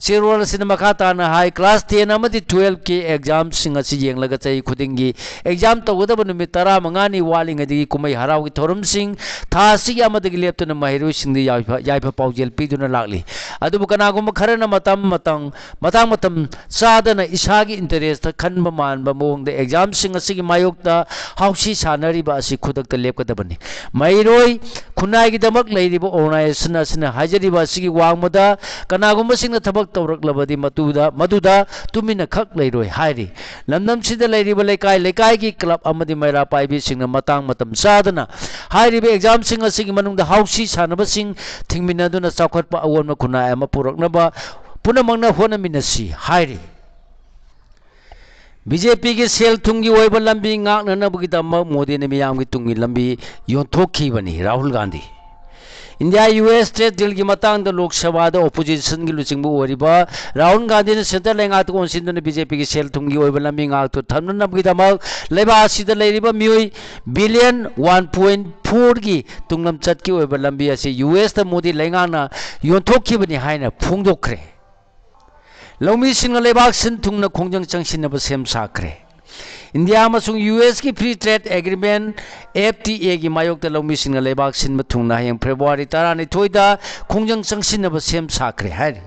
ꯆꯦꯔꯣꯜ ꯑꯁꯤꯅ ꯃꯈꯥ ꯇꯥꯅ ꯍꯥꯏ, class ten ꯑꯃꯗꯤ twelve ꯀꯤ exam ꯁꯤꯡ ꯑꯁꯤ ꯌꯦꯡꯂꯒ ꯆꯍꯤ ꯈꯨꯗꯤꯡꯒꯤ exam ꯇꯧꯒꯗꯕ ꯅꯨꯃꯤꯠ ꯇꯔꯥꯃꯉꯥꯅꯤ ꯋꯥꯠꯂꯤꯉꯩꯗꯒꯤ ꯀꯨꯝꯍꯩ ꯍꯔꯥꯎꯒꯤ ꯊꯧꯔꯝꯁꯤꯡ ꯊꯥ ꯑꯁꯤꯒꯤ ꯑꯃꯗꯒꯤ ꯂꯦꯞꯇꯅ ꯃꯍꯩꯔꯣꯏꯁꯤꯡꯗ ꯌꯥꯏꯐ, ꯌꯥꯏꯐ ꯄꯥꯎꯖꯦꯜ ꯄꯤꯗꯨꯅ ꯂꯥꯛꯂꯤ꯫ ꯑꯗꯨꯕꯨ ꯀꯅꯥꯒꯨꯝꯕ ꯈꯔꯅ ꯃꯇꯝ, ꯃꯇꯝ, ꯃꯇꯥꯡ ꯃꯇꯝ ꯆꯥꯗꯅ ꯏꯁꯥꯒꯤ interest ꯈꯟꯕ ꯃꯥꯟꯕ ꯃꯑꯣꯡꯗ exam ꯁꯤꯡ ꯑꯁꯤꯒꯤ ꯃꯥꯌꯣꯛꯇ ꯍꯥꯎꯁꯤ ꯁꯥꯟꯅꯔꯤꯕ ꯑꯁꯤ ꯈꯨꯗꯛꯇ ꯂꯦꯞꯀꯗꯕꯅꯤ꯫ ꯃꯍꯩꯔꯣꯏ ꯈꯨꯟꯅꯥꯏꯒꯤꯗꯃꯛ ꯂꯩꯔꯤꯕ organization ꯑꯁꯤꯅ ꯍꯥꯏꯖꯔꯤꯕ ꯑꯁꯤꯒꯤ ꯋꯥꯡꯃꯗ ꯀꯅꯥꯒꯨꯝꯕꯁꯤꯡꯅ ꯊꯕꯛ ꯇꯧꯔꯛꯂꯕꯗꯤ ꯃꯗꯨꯗ, ꯃꯗꯨꯗ ꯇꯨꯃꯤꯟꯅ ꯈꯛ ꯂꯩꯔꯣꯏ ꯍꯥꯏꯔꯤ꯫ ꯂꯝꯗꯝꯁꯤꯗ ꯂꯩꯔꯤꯕ ꯂꯩꯀꯥꯏ ꯂꯩꯀꯥꯏꯒꯤ club ꯑꯃꯗꯤ ꯃꯩꯔꯥ ꯄꯥꯏꯕꯤꯁꯤꯡꯅ ꯃꯇꯥꯡ ꯃꯇꯝ ꯆꯥꯗꯅ ꯍꯥꯏꯔꯤꯕ exam ꯁꯤꯡ ꯑꯁꯤꯒꯤ ꯃꯅꯨꯡꯗ ꯍꯥꯎꯁꯤ ꯁꯥꯟꯅꯕꯁꯤꯡ ꯊꯤꯡꯃꯤꯟꯅꯗꯨꯅ ꯆꯥꯎꯈꯠꯄ ꯑꯑꯣꯟꯕ ꯈꯨꯟꯅꯥꯏ ꯑꯃ ꯄꯨꯔꯛꯅꯕ ꯄꯨꯝꯅꯃꯛꯅ ꯍꯣꯠꯅꯃꯤꯟꯅꯁꯤ ꯍꯥꯏꯔꯤ꯫ B J P ꯒꯤ ꯁꯦꯜ ꯊꯨꯝꯒꯤ ꯑꯣꯏꯕ ꯂꯝꯕꯤ ꯉꯥꯛꯅꯅꯕꯒꯤꯗꯃꯛ ꯃꯣꯗꯤꯅ ꯃꯤꯌꯥꯝꯒꯤ ꯇꯨꯡꯒꯤ ꯂꯝꯕꯤ ꯌꯣꯟꯊꯣꯛꯈꯤꯕꯅꯤ꯫ Rahul Gandhi. India U S trade deal ꯒꯤ ꯃꯇꯥꯡꯗ ꯂꯣꯛ ꯁꯚꯥꯗ opposition ꯒꯤ ꯂꯨꯆꯤꯡꯕ ꯑꯣꯏꯔꯤꯕ ꯔꯥꯍꯨꯜ ꯒꯥꯟꯙꯤꯅ centre ꯂꯩꯉꯥꯛꯇ ꯑꯣꯟꯁꯤꯟꯗꯨꯅ B J P ꯒꯤ ꯁꯦꯜ ꯊꯨꯝꯒꯤ ꯑꯣꯏꯕ ꯂꯝꯕꯤ ꯉꯥꯛꯇꯨ ꯊꯝꯅꯅꯕꯒꯤꯗꯃꯛ ꯂꯩꯕꯥꯛ ꯑꯁꯤꯗ ꯂꯩꯔꯤꯕ ꯃꯤꯑꯣꯏ billion one point four ꯒꯤ ꯇꯨꯡꯂꯝꯆꯠꯀꯤ ꯑꯣꯏꯕ ꯂꯝꯕꯤ ꯑꯁꯤ U S ꯇ ꯃꯣꯗꯤ ꯂꯩꯉꯥꯛꯅ ꯌꯣꯟꯊꯣꯛꯈꯤꯕꯅꯤ ꯍꯥꯏꯅ ꯐꯣꯡꯗꯣꯛꯈ꯭ꯔꯦ꯫ ꯂꯧꯃꯤꯁꯤꯡꯅ ꯂꯩꯕꯥꯛ ꯁꯤꯟ ꯊꯨꯡꯅ ꯈꯣꯡꯖꯪ ꯆꯪꯁꯤꯟꯅꯕ ꯁꯦꯝ ꯁꯥꯈ꯭ꯔꯦ꯫ ꯏꯟꯗꯤꯌꯥ ꯑꯃꯁꯨꯡ U ꯑꯦꯁꯀꯤ Free Trade Agreement, F T A ꯒꯤ ꯃꯥꯌꯣꯛꯇ ꯂꯧꯃꯤꯁꯤꯡꯅ ꯂꯩꯕꯥꯛ ꯁꯤꯟꯕ ꯊꯨꯡꯅ ꯍꯌꯦꯡ ꯐꯦꯕ꯭ꯔꯨꯋꯥꯔꯤ ꯇꯔꯥꯅꯤꯊꯣꯏꯗ ꯈꯣꯡꯖꯪ ꯆꯪꯁꯤꯟꯅꯕ ꯁꯦꯝ ꯁꯥꯈ꯭ꯔꯦ ꯍꯥꯏꯔꯤ꯫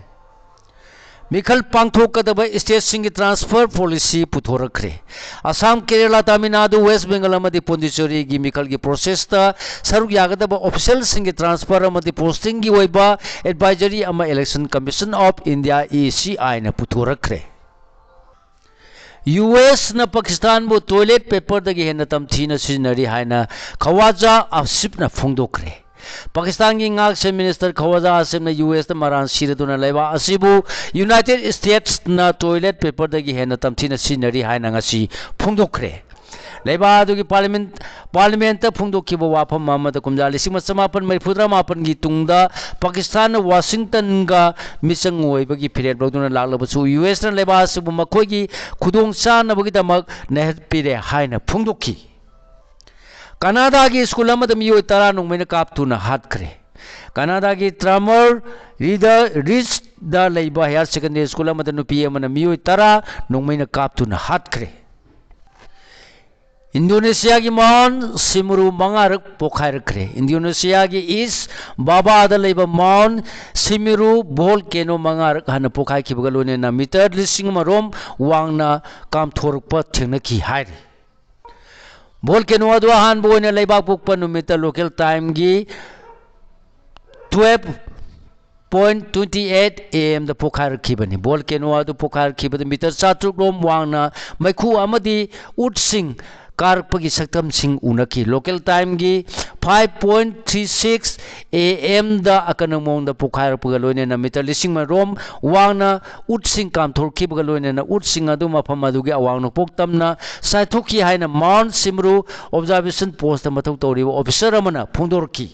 ꯃꯤꯈꯜ ꯄꯥꯡꯊꯣꯛꯀꯗꯕ stateꯁꯤꯡꯒꯤ transfer policy ꯄꯨꯊꯣꯔꯛꯈ꯭ꯔꯦ꯫ ꯑꯁꯥꯝ, ꯀꯦꯔꯦꯂꯥ, ꯇꯥꯃꯤꯜ ꯅꯥꯗꯨ, ꯋꯦꯁ ꯕꯦꯡꯒꯜ ꯑꯃꯗꯤ ꯄꯣꯟꯗꯤꯆꯦꯔꯤꯒꯤ ꯃꯤꯈꯜꯒꯤ processꯇ ꯁꯔꯨꯛ ꯌꯥꯒꯗꯕ officialꯁꯤꯡꯒꯤ transfer ꯑꯃꯗꯤ postingꯒꯤ ꯑꯣꯏꯕ advisory ꯑꯃ Election Commission of India, E C Iꯅ ꯄꯨꯊꯣꯔꯛꯈ꯭ꯔꯦ꯫ ꯌꯨ ꯑꯦꯁꯅ ꯄꯥꯀꯤꯁꯇꯥꯟꯕꯨ toilet paperꯗꯒꯤ ꯍꯦꯟꯅ ꯇꯝꯊꯤꯅ ꯁꯤꯖꯤꯟꯅꯔꯤ ꯍꯥꯏꯅ ꯈꯋꯥꯖꯥ ꯑꯁꯤꯐꯅ ꯐꯣꯡꯗꯣꯛꯈ꯭ꯔꯦ꯫ ꯄꯥꯀꯤꯁꯇꯥꯟꯒꯤ ꯉꯥꯛꯁꯦꯟ minister ꯈꯋꯥꯖꯥ ꯑꯁꯤꯐꯅ ꯌꯨ ꯑꯦꯁꯇ ꯃꯔꯥꯟ ꯁꯤꯔꯗꯨꯅ ꯂꯩꯕꯥꯛ ꯑꯁꯤꯕꯨ United Statesꯅ toilet paperꯗꯒꯤ ꯍꯦꯟꯅ ꯇꯝꯊꯤꯅ ꯁꯤꯖꯤꯟꯅꯔꯤ ꯍꯥꯏꯅ ꯉꯁꯤ ꯐꯣꯡꯗꯣꯛꯈ꯭ꯔꯦ꯫ ꯂꯩꯕꯥꯛ ꯑꯗꯨꯒꯤ parliament, parliamentꯇ ꯐꯣꯡꯗꯣꯛꯈꯤꯕ ꯋꯥꯐꯝ ꯑꯃꯗ ꯀꯨꯝꯖꯥ ꯂꯤꯁꯤꯡ ꯑꯃ ꯆꯃꯥꯄꯟ ꯃꯔꯤꯐꯨꯇꯔꯥ ꯃꯥꯄꯟꯒꯤ ꯇꯨꯡꯗ ꯄꯥꯀꯤꯁꯇꯥꯟꯅ ꯋꯥꯁꯤꯡꯇꯟꯒ ꯃꯤꯆꯪ ꯑꯣꯏꯕꯒꯤ ꯐꯤꯔꯦꯞ ꯂꯧꯗꯨꯅ ꯂꯥꯛꯂꯕꯁꯨ, ꯌꯨ ꯑꯦꯁꯅ ꯂꯩꯕꯥꯛ ꯑꯁꯤꯕꯨ ꯃꯈꯣꯏꯒꯤ ꯈꯨꯗꯣꯡꯆꯥꯅꯕꯒꯤꯗꯃꯛ ꯅꯩꯍꯠꯄꯤꯔꯦ ꯍꯥꯏꯅ ꯐꯣꯡꯗꯣꯛꯈꯤ꯫ ꯀꯅꯥꯗꯥꯒꯤ ꯁ꯭ꯀꯨꯜ ꯑꯃꯗ ꯃꯤꯑꯣꯏ ꯇꯔꯥ ꯅꯣꯡꯃꯩꯅ ꯀꯥꯞꯇꯨꯅ ꯍꯥꯠꯈ꯭ꯔꯦ꯫ ꯀꯅꯥꯗꯥꯒꯤ ꯇ꯭ꯔꯥꯃꯔ ꯔꯤꯗ, ꯔꯤꯆꯗ ꯂꯩꯕ higher secondary school ꯑꯃꯗ ꯅꯨꯄꯤ ꯑꯃꯅ ꯃꯤꯑꯣꯏ ꯇꯔꯥ ꯅꯣꯡꯃꯩꯅ ꯀꯥꯞꯇꯨꯅ ꯍꯥꯠꯈ꯭ꯔꯦ꯫ ꯏꯟꯗꯣꯅꯦꯁꯤꯌꯥꯒꯤ Mount Semeru ꯃꯉꯥꯔꯛ ꯄꯣꯈꯥꯏꯔꯛꯈ꯭ꯔꯦ꯫ ꯏꯟꯗꯣꯅꯦꯁꯤꯌꯥꯒꯤ East Babada ꯂꯩꯕ Mount Semeru volcano ꯃꯉꯥꯔꯛ ꯍꯥꯟꯅ ꯄꯣꯈꯥꯏꯈꯤꯕꯒ ꯂꯣꯏꯅꯅ meter ꯂꯤꯁꯤꯡ ꯑꯃ ꯔꯣꯝ ꯋꯥꯡꯅ ꯀꯥꯝꯊꯣꯔꯛꯄ ꯊꯦꯡꯅꯈꯤ ꯍꯥꯏꯔꯤ꯫ Volcano ꯑꯗꯨ ꯑꯍꯥꯟꯕ ꯑꯣꯏꯅ ꯂꯩꯕꯥꯛ ꯄꯣꯛꯄ ꯅꯨꯃꯤꯠꯇ local timeꯒꯤ twelve point twenty eight A M the ꯄꯣꯈꯥꯏꯔꯛꯈꯤꯕꯅꯤ꯫ Volcano ꯑꯗꯨ ꯄꯣꯈꯥꯏꯔꯛꯈꯤꯕꯗ meter ꯆꯥꯇ꯭ꯔꯨꯛ ꯔꯣꯝ ꯋꯥꯡꯅ ꯃꯩꯈꯨ ꯑꯃꯗꯤ ꯎꯠꯁꯤꯡ ꯀꯥꯔꯛꯄꯒꯤ ꯁꯛꯇꯝꯁꯤꯡ ꯎꯅꯈꯤ꯫ Local timeꯒꯤ five point three six A M ꯗ ꯑꯀꯟꯕ ꯃꯑꯣꯡꯗ ꯄꯣꯈꯥꯏꯔꯛꯄꯒ ꯂꯣꯏꯅꯅ meter ꯂꯤꯁꯤꯡ ꯑꯃ ꯔꯣꯝ ꯋꯥꯡꯅ ꯎꯠꯁꯤꯡ ꯀꯥꯝꯊꯣꯔꯛꯈꯤꯕꯒ ꯂꯣꯏꯅꯅ ꯎꯠꯁꯤꯡ ꯑꯗꯨ ꯃꯐꯝ ꯑꯗꯨꯒꯤ ꯑꯋꯥꯡ ꯅꯣꯡꯄꯣꯛ ꯇꯝꯅ ꯆꯥꯏꯊꯣꯛꯈꯤ ꯍꯥꯏꯅ Mount Semeru Observation Postꯇ ꯃꯊꯧ ꯇꯧꯔꯤꯕ officer ꯑꯃꯅ ꯐꯣꯡꯗꯣꯔꯛꯈꯤ꯫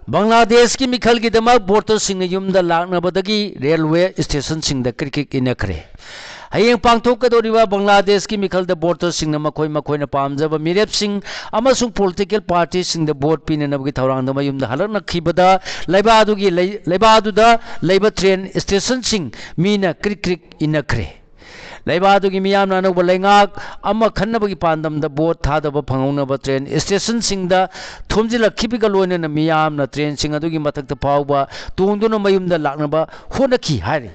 ꯕꯪꯒ꯭ꯂꯥꯗꯦꯁꯀꯤ ꯃꯤꯈꯜꯒꯤꯗꯃꯛ voterꯁꯤꯡꯅ ꯌꯨꯝꯗ ꯂꯥꯛꯅꯕꯗꯒꯤ railway stationꯁꯤꯡꯗ ꯀ꯭ꯔꯤꯛ ꯀ꯭ꯔꯤꯛ ꯏꯟꯅꯈ꯭ꯔꯦ꯫ ꯍꯌꯦꯡ ꯄꯥꯡꯊꯣꯛꯀꯗꯧꯔꯤꯕ ꯕꯪꯒ꯭ꯂꯥꯗꯦꯁꯀꯤ ꯃꯤꯈꯜꯗ voterꯁꯤꯡꯅ ꯃꯈꯣꯏ ꯃꯈꯣꯏꯅ ꯄꯥꯝꯖꯕ ꯃꯤꯔꯦꯞꯁꯤꯡ ꯑꯃꯁꯨꯡ political partyꯁꯤꯡꯗ vote ꯄꯤꯅꯅꯕꯒꯤ ꯊꯧꯔꯥꯡꯗ ꯃꯌꯨꯝꯗ ꯍꯜꯂꯛꯅꯈꯤꯕꯗ ꯂꯩꯕꯥꯛ ꯑꯗꯨꯒꯤ ꯂꯩ-, ꯂꯩꯕꯥꯛ ꯑꯗꯨꯗ ꯂꯩꯕ train stationꯁꯤꯡ ꯃꯤꯅ ꯀ꯭ꯔꯤꯛ ꯀ꯭ꯔꯤꯛ ꯏꯟꯅꯈ꯭ꯔꯦ꯫ ꯂꯩꯕꯥꯛ ꯑꯗꯨꯒꯤ ꯃꯤꯌꯥꯝꯅ ꯑꯅꯧꯕ ꯂꯩꯉꯥꯛ ꯑꯃ ꯈꯟꯅꯕꯒꯤ ꯄꯥꯟꯗꯝꯗ ꯚꯣꯠ ꯊꯥꯗꯕ ꯐꯪꯍꯧꯅꯕ ꯇ꯭ꯔꯦꯟ ꯁ꯭ꯇꯦꯁꯟꯁꯤꯡꯗ ꯊꯣꯝꯖꯤꯜꯂꯛꯈꯤꯕꯒ ꯂꯣꯏꯅꯅ ꯃꯤꯌꯥꯝꯅ ꯇ꯭ꯔꯦꯟꯁꯤꯡ ꯑꯗꯨꯒꯤ ꯃꯊꯛꯇ ꯐꯥꯎꯕ ꯇꯣꯡꯗꯨꯅ ꯃꯌꯨꯝꯗ ꯂꯥꯛꯅꯕ ꯍꯣꯠꯅꯈꯤ ꯍꯥꯏꯔꯤ꯫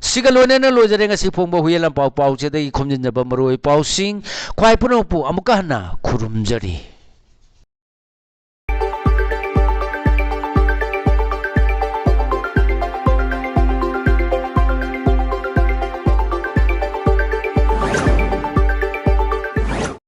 ꯁꯤꯒ ꯂꯣꯏꯅꯅ ꯂꯣꯏꯖꯔꯦ ꯉꯁꯤ ꯐꯣꯡꯕ ꯍꯨꯏꯌꯦꯟ ꯂꯥꯟꯄꯥꯎ ꯄꯥꯎꯆꯦꯗꯒꯤ ꯈꯣꯝꯖꯤꯟꯖꯕ ꯃꯔꯨꯑꯣꯏ ꯄꯥꯎꯁꯤꯡ꯫ ꯈ꯭ꯋꯥꯏ ꯄꯨꯝꯅꯃꯛꯄꯨ ꯑꯃꯨꯛꯀ ꯍꯟꯅ ꯈꯨꯔꯨꯝꯖꯔꯤ꯫